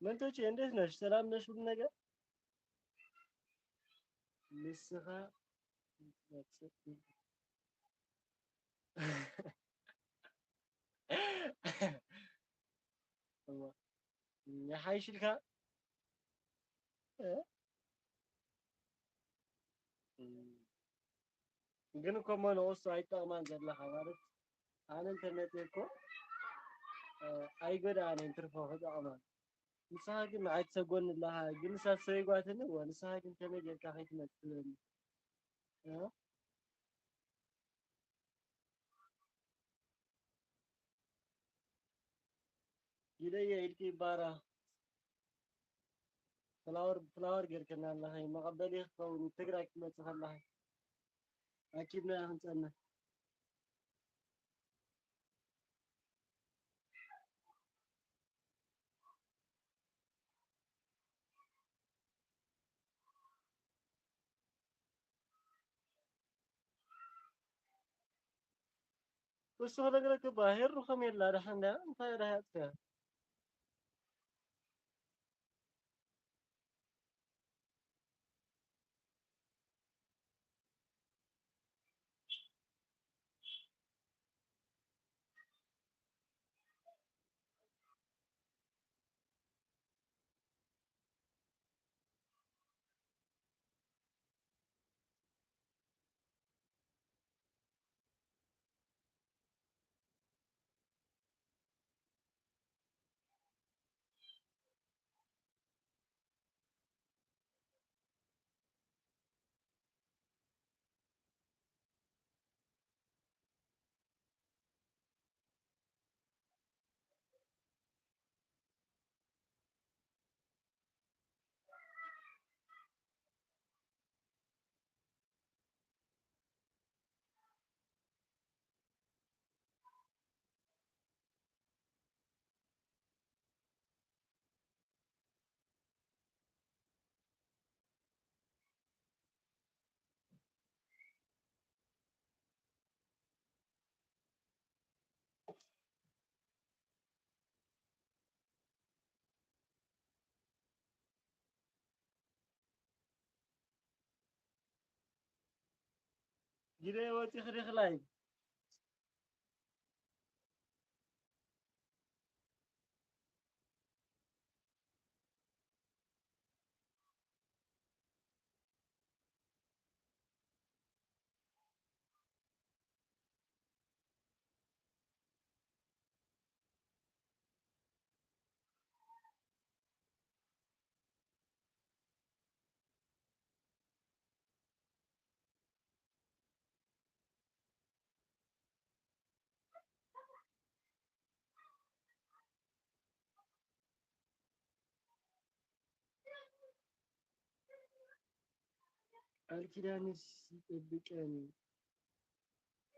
መንቶቼ እንዴት ነሽ? ሰላም ነሽ? ሁሉ ነገር ንስኻ ይሓይሽልካ። እ? ግን እኮ እሞ ንእሱ ኣይጠቕማን ዘለኻ ማለት፣ ኣነ እንተመፅእ እኮ፣ እ፣ ኣይጎድኣን እየ፣ ትርፎ ክጠቕማ። ንስኻ ግን ንዓይ ትሰጎኒ ኣለኻ፣ ግን ንሳ ሰይጓትኒ፣ እወ፣ ንስኻ ግን ከመይ ጌርካ ከይትመፅእ ትብለኒ? እ? ጊደየ፣ ኢድኪ ይባረኽ። ፍላወር፣ ፍላወር ጌርክና ኣለኺ። መቐበሊ ክኸውን፣ ትግራይ ክትመጽእ ከለኺ ኣኪብና ክንጸንሕ። እሱ ክነግረክ እባ ሄሩ ከመይ ኣላ? ደሓን ድያ? እንታይ ድያ ኣጥፍያ? ጊደ ወፂ ክሪኽ ላይቭ። ቃል ኪዳንስ ይጠብቀን።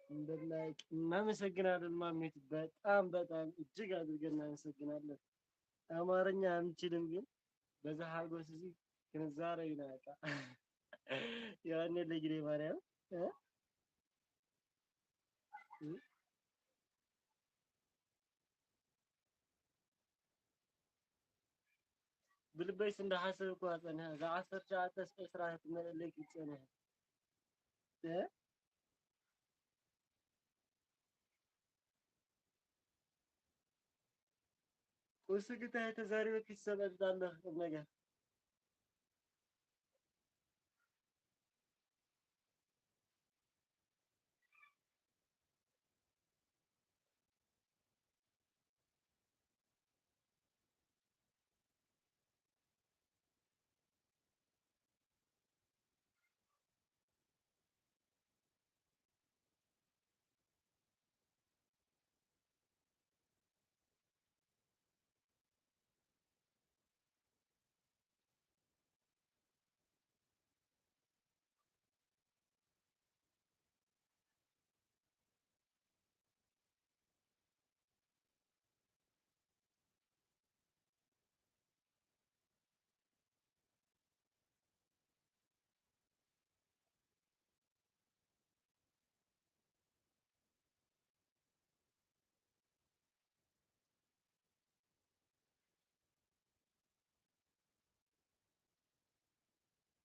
እምበር ላይክ። እናመሰግናለን ማሜት፣ በጣም በጣም እጅግ አድርገን እናመሰግናለን። አማርኛ አንችልም፣ ግን በዛ ሓጎስ እዚ ክንዛረብ ኢና። በቃ ዮሐንስ ለጊዜ ማርያም እ? እ? ብልበይስ እንዳሓሰብኩዋ ጸኒሐ። እዛ ዓሰርተ ትሽዓተ እስከ ዕስራ ክትመልኣለይ ክትጸንሐ። እ? ቁስግታ ተዛሪበኪ ትሰምዕልታ ኣለኺ ቁም ነገር።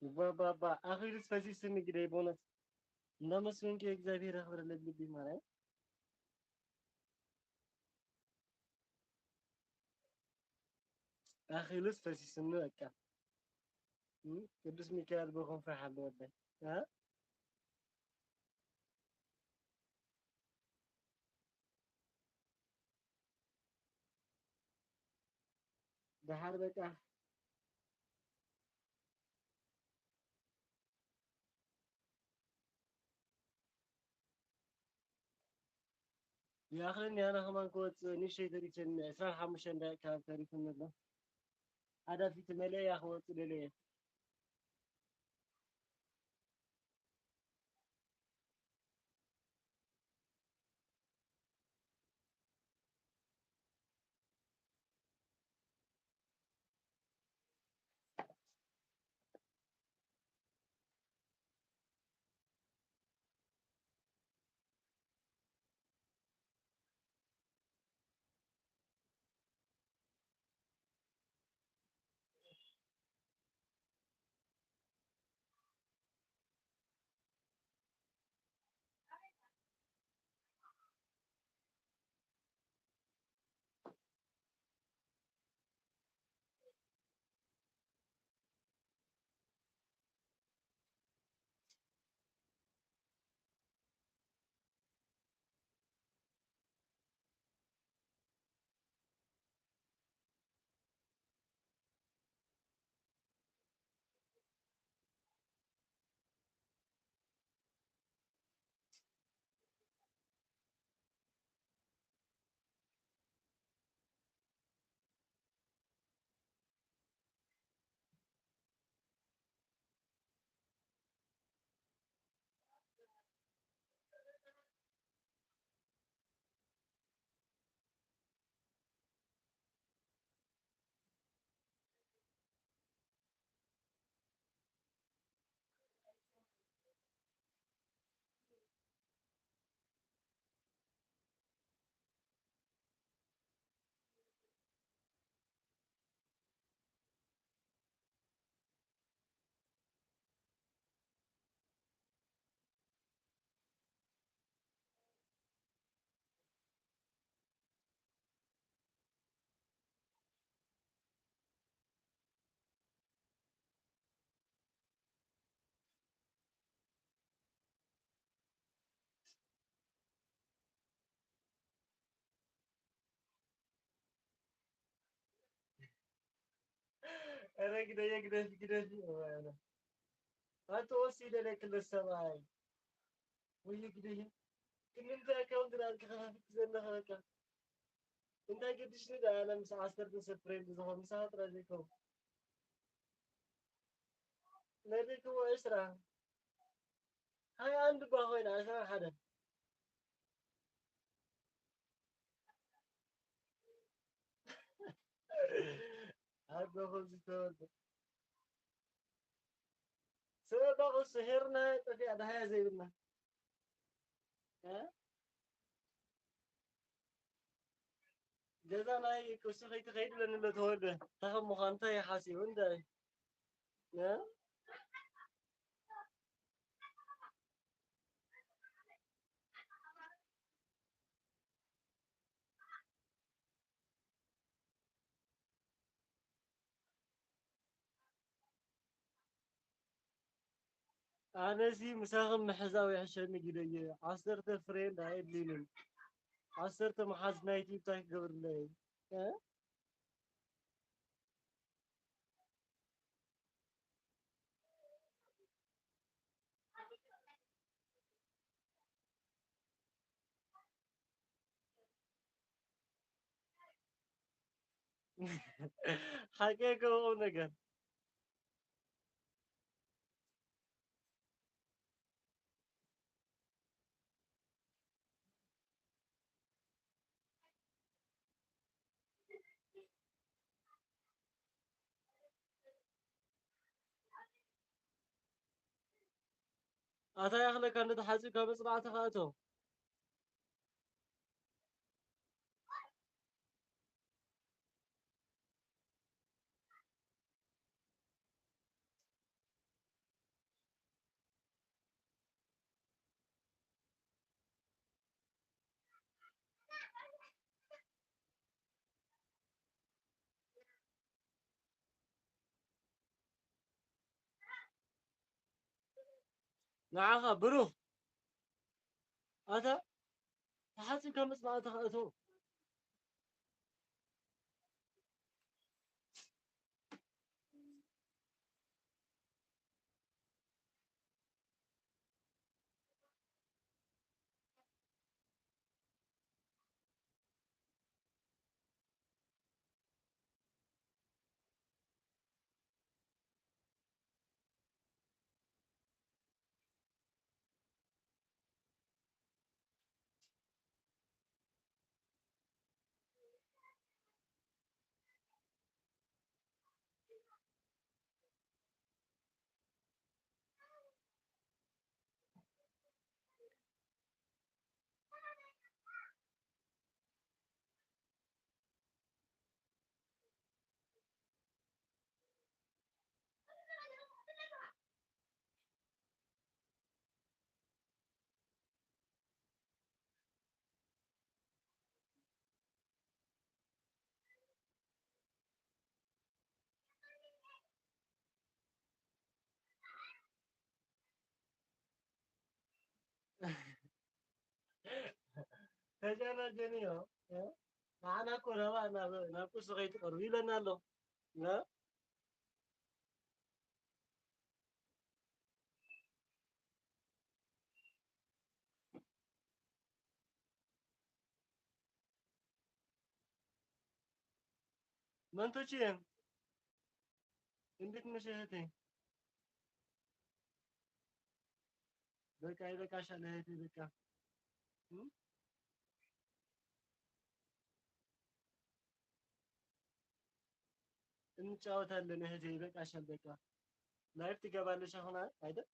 ባባባ ኣኺሉስ ፈሲስኒ ግደይ፣ በእውነት እንዳመስገንኪ እግዚኣብሔር ያኽብረለይ ልቢ ማርያም። ኣኺሉስ ፈሲስኒ በቃ። እም፣ ቅዱስ ሚካኤል ብኽንፉ ይሓልወለይ። እ? ደሓር በቃ። ይኣኽለኒ ኣነ ከማን ክወፅእ ንእሽተይ ተሪፈኒ፣ ዕስራን ሓሙሽተን ደቂቃ ተሪፈኒ ኣሎ። ሓዳፊት መለያ ክወፅእ ደለየ። ኧረ ግደየ፣ ግደፊ፣ ግደፊ። ኣንተ ወሲ ደለ ክለ ሰብኣይ። ወይ ግደየ። ግን እንታይ ከም ግራ ከፋፊት ዘለኸ በቃ። እንታይ ገድሽኒ ደኣ ኣነ ምስ ዓሰርተ ሰብ ፍሬንድ ዝኾን ምሳኻ ጥራይ ዘይከውን። ነቢልክዎ ዕስራ። ሃያ ኣንድ እባ ኮይና ዕስራን ሓደን። ኣቦኹም ዝተወልደ። ሰብ ኣቑ ስሒርና ጠፊኣ ደሃያ ዘይብልና። እ? ገዛ ናይ ቅርሲ ከይትኸይድ ለንለ ተወልደ። እንታይ ከም ምዃኑ እንታይ ሓሲቡ እንታይ? እ? ኣነሲ ምሳኽም ምሕዛው ይሕሸኒ ግደየ። ዓሰርተ ፍሬንድ ኣየድልዩንን። ዓሰርተ መሓዝ ናይ ቲፕ እንታይ ክገብርለይ? እ? ሓቂ እኮ ቁም ነገር። ኣታ ያኽለካ እንደ ተሓጺብካ መጽናዕትኻ እቶ። ንዓኻ ብሩኽ፣ ኣታ ተሓጺብካ መጽናዕትኻ እቶ። ተጨናጀንዮ፣ እ? ንዓና እኮ ናብኣ ናብ፣ ናብ ቅርሲ ከይትቐርቡ ይብለና ኣሎ። እ? መንቶች እንዴት ነሽ እህቴ? በቃ ይበቃሻል እህቴ፣ በቃ። እም? እንጫወታለን እህቴ፣ ይበቃሻል በቃ። ላይፍ ትገባለሽ አሁን አይደል?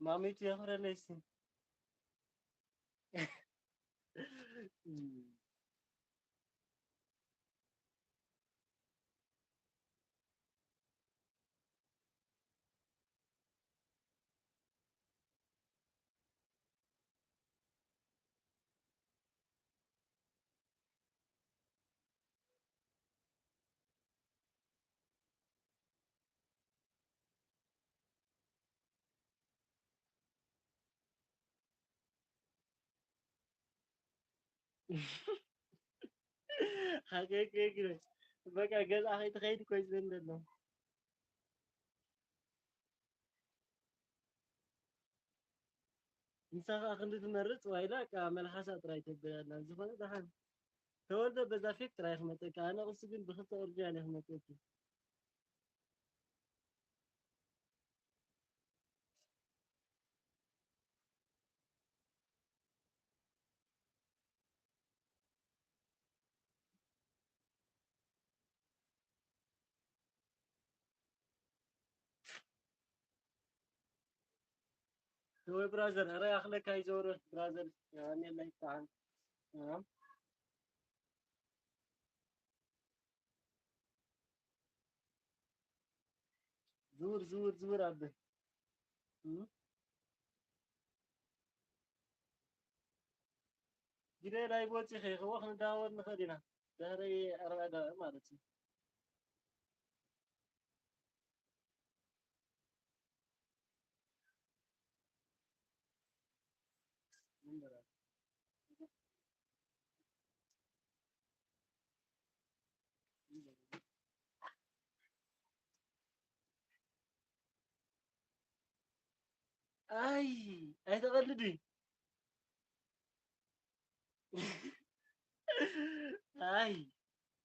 ማሚቱ የኽብረለይ እስቲ። ሓቂ፣ ሓቂ፣ ሓቂ። በቃ ገዛ ከይትኸይድ እኮ እዩ ዝብል ዘሎ። ንሳ ኸዓ ክንዲ ትመርጽ ዋይላ፣ እቃ መልሓሳ ጥራይ ተብል ኣላ። ዝኾነ ደሓን። ተወልደ በዛ ፌክ ጥራይ ክመጸካ። ኣነ ቅሱ ግን ብኽልተ ኦሪጂናል እየ ክመጸኪ። ወይ ብራዘር፣ ኧረ ኣኽለካ ይዘውረ ብራዘር፣ የቐንየለይ ብጣዕሚ። ኣም። ዝውር፣ ዝውር፣ ዝውር ኣብል። እም? ግደ ላይቭ ወጺኺ፣ ክወ ክንደዋወል ንኽእል ኢና። ድሕሪ ኣርባዓ ደቂቕ ማለት እዩ። ኣይ፣ ኣይተቐልዲ። ኣይ፣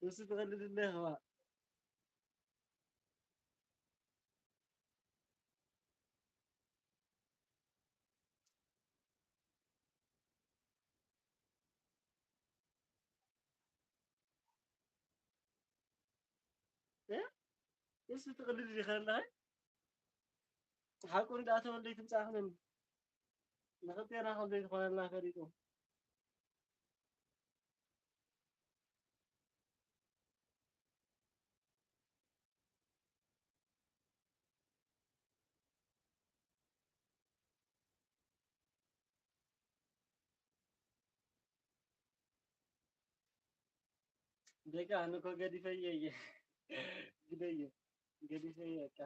እሱ ትቐልድ ኣለኻ። እ? እሱ ትቕልድ ዲኻ ኣለኻ? ሓቁ እንዳ ተወልደ ኣይትምጻእኽንን። ንኽልቴና ከም ዘይትኾነልና ፈሊጡ። ደቂ ኣነ እኮ ገዲፈየ እየ። ግደየ። ገዲፈየ በቃ።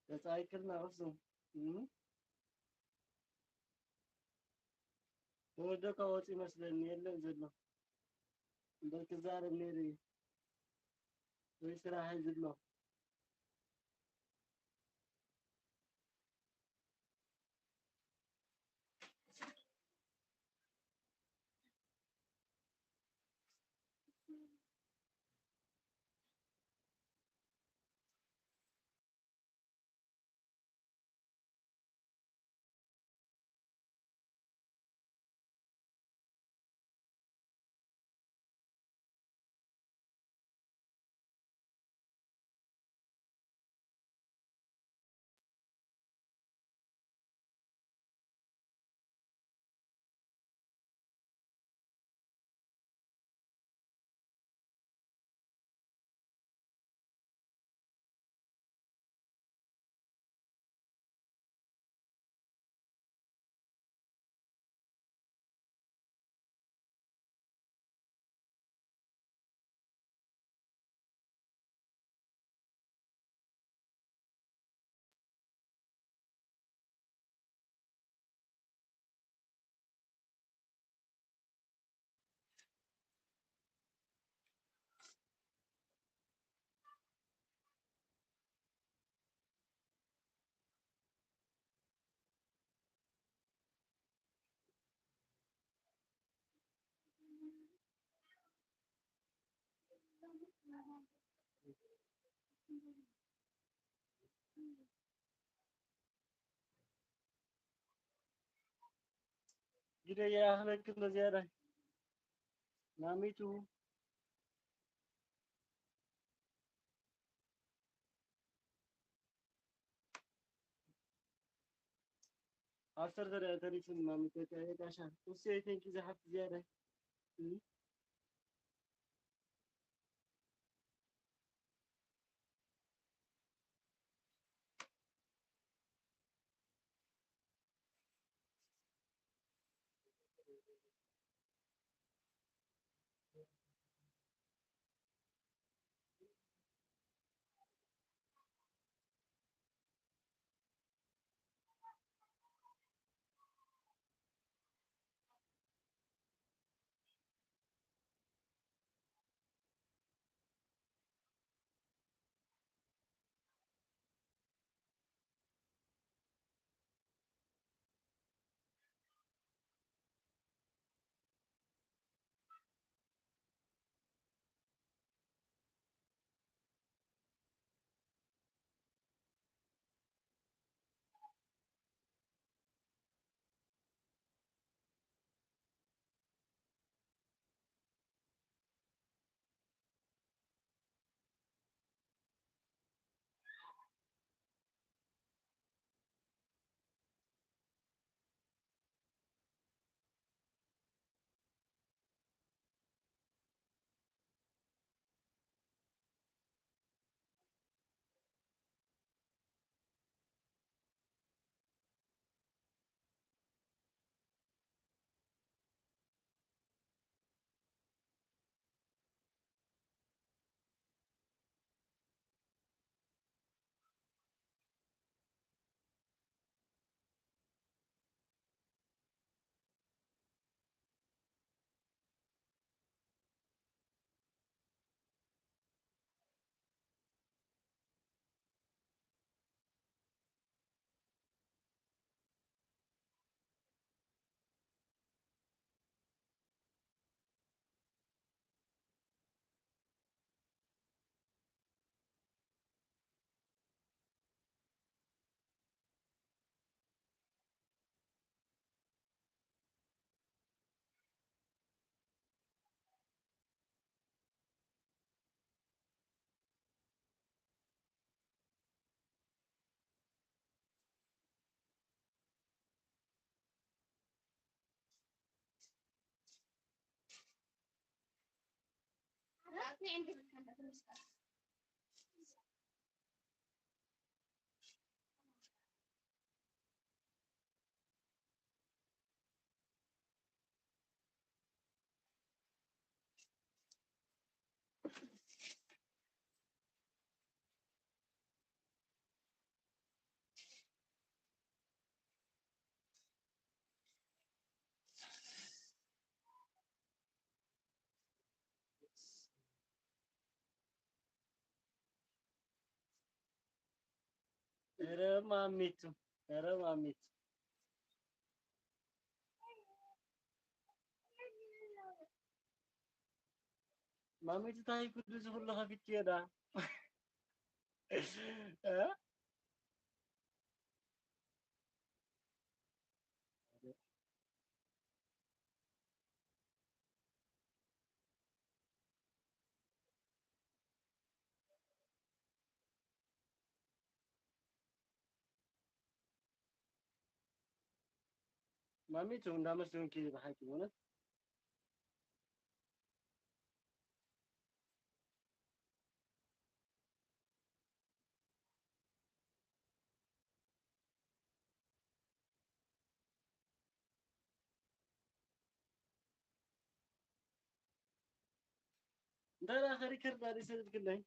ተጻይክልና ቅሱ። እም? ተወልደ እኳ ወፂኡ መስለኒ የለን ዘሎ። እምበር ክዛረብ ነይሩ እዩ። ወይ ስራሕ እዩ ዝብሎ። ግደ ይኣኽለክን በዝያዳ ናሚቱ ኣፍተር ተሪፉን ማሚቱ ተቃሻ። እሱ የቴንኪ ዝሓፍ ዝያዳ ኧረ ማሚቱ፣ ኧረ ማሚቱ፣ ማሚቱ፣ ታይ ኩሉ እዚ ኩሉ ከፊትክዮ ዳ? እ? ማሚቱ እንዳመስገንኪ ብሓቂ እውነት። እንታይ ደኣ ከሪከርድ ኣደ ሰደድክለይ?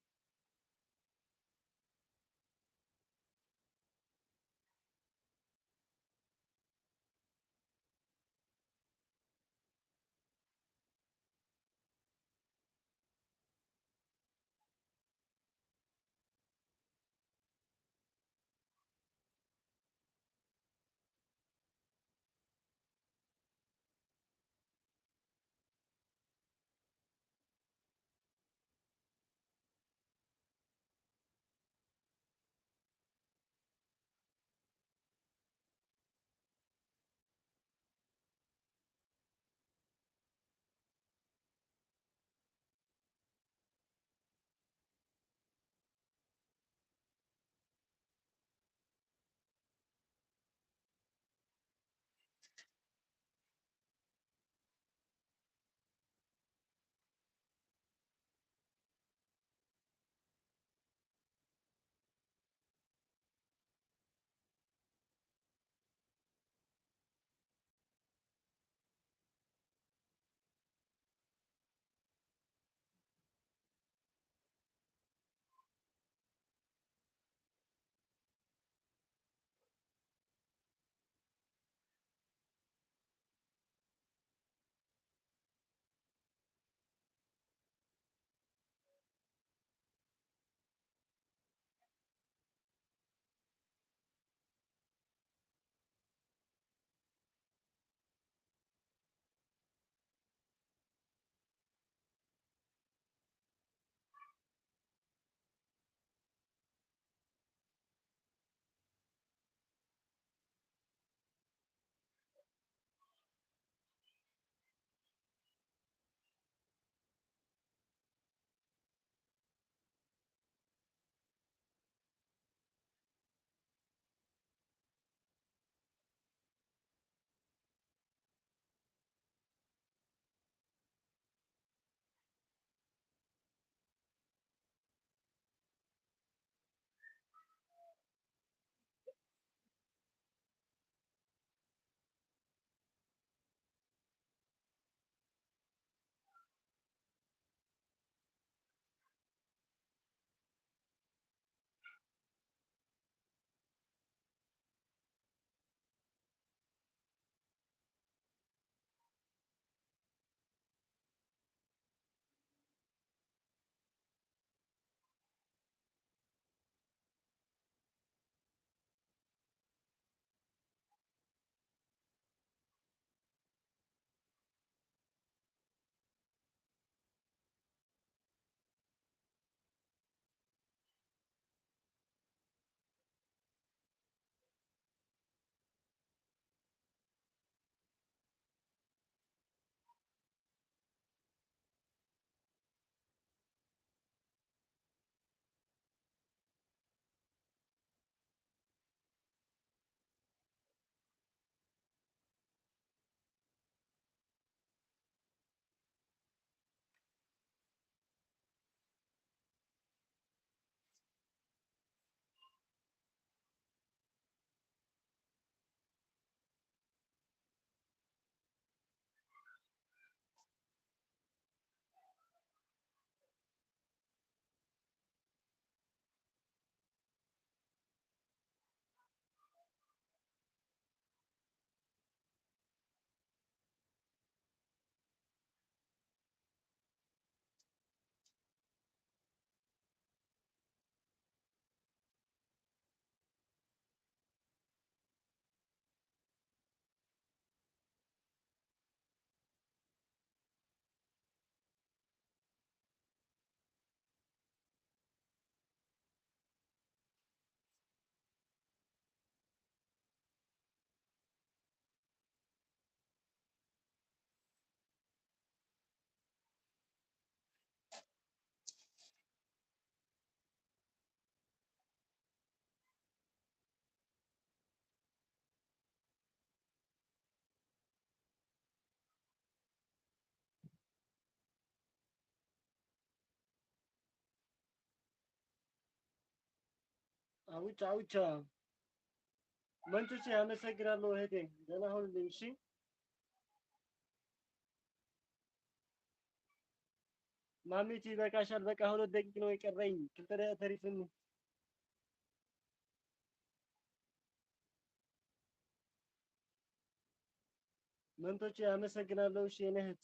አውቻ አውቻ። መንቱሴ አመሰግናለሁ እህቴ። ደህና ሁንልኝ እሺ። ማሚቲ ይበቃሻል። በቃ ሁለት ደቂቅ ነው የቀረኝ። ክልተ ደቂቅ ተሪፍኒ። መንቶቼ አመሰግናለሁ። እሺ የኔ እህት።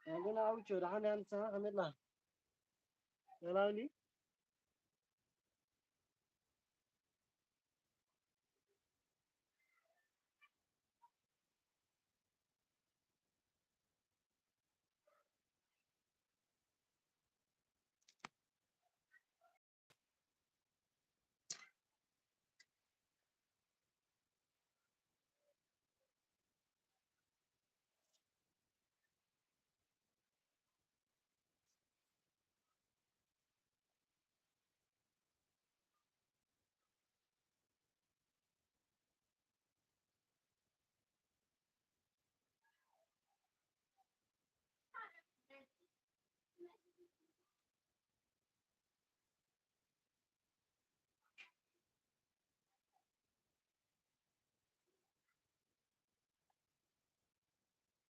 Anguna aucho, rahan han sa, hamila. Yalauni?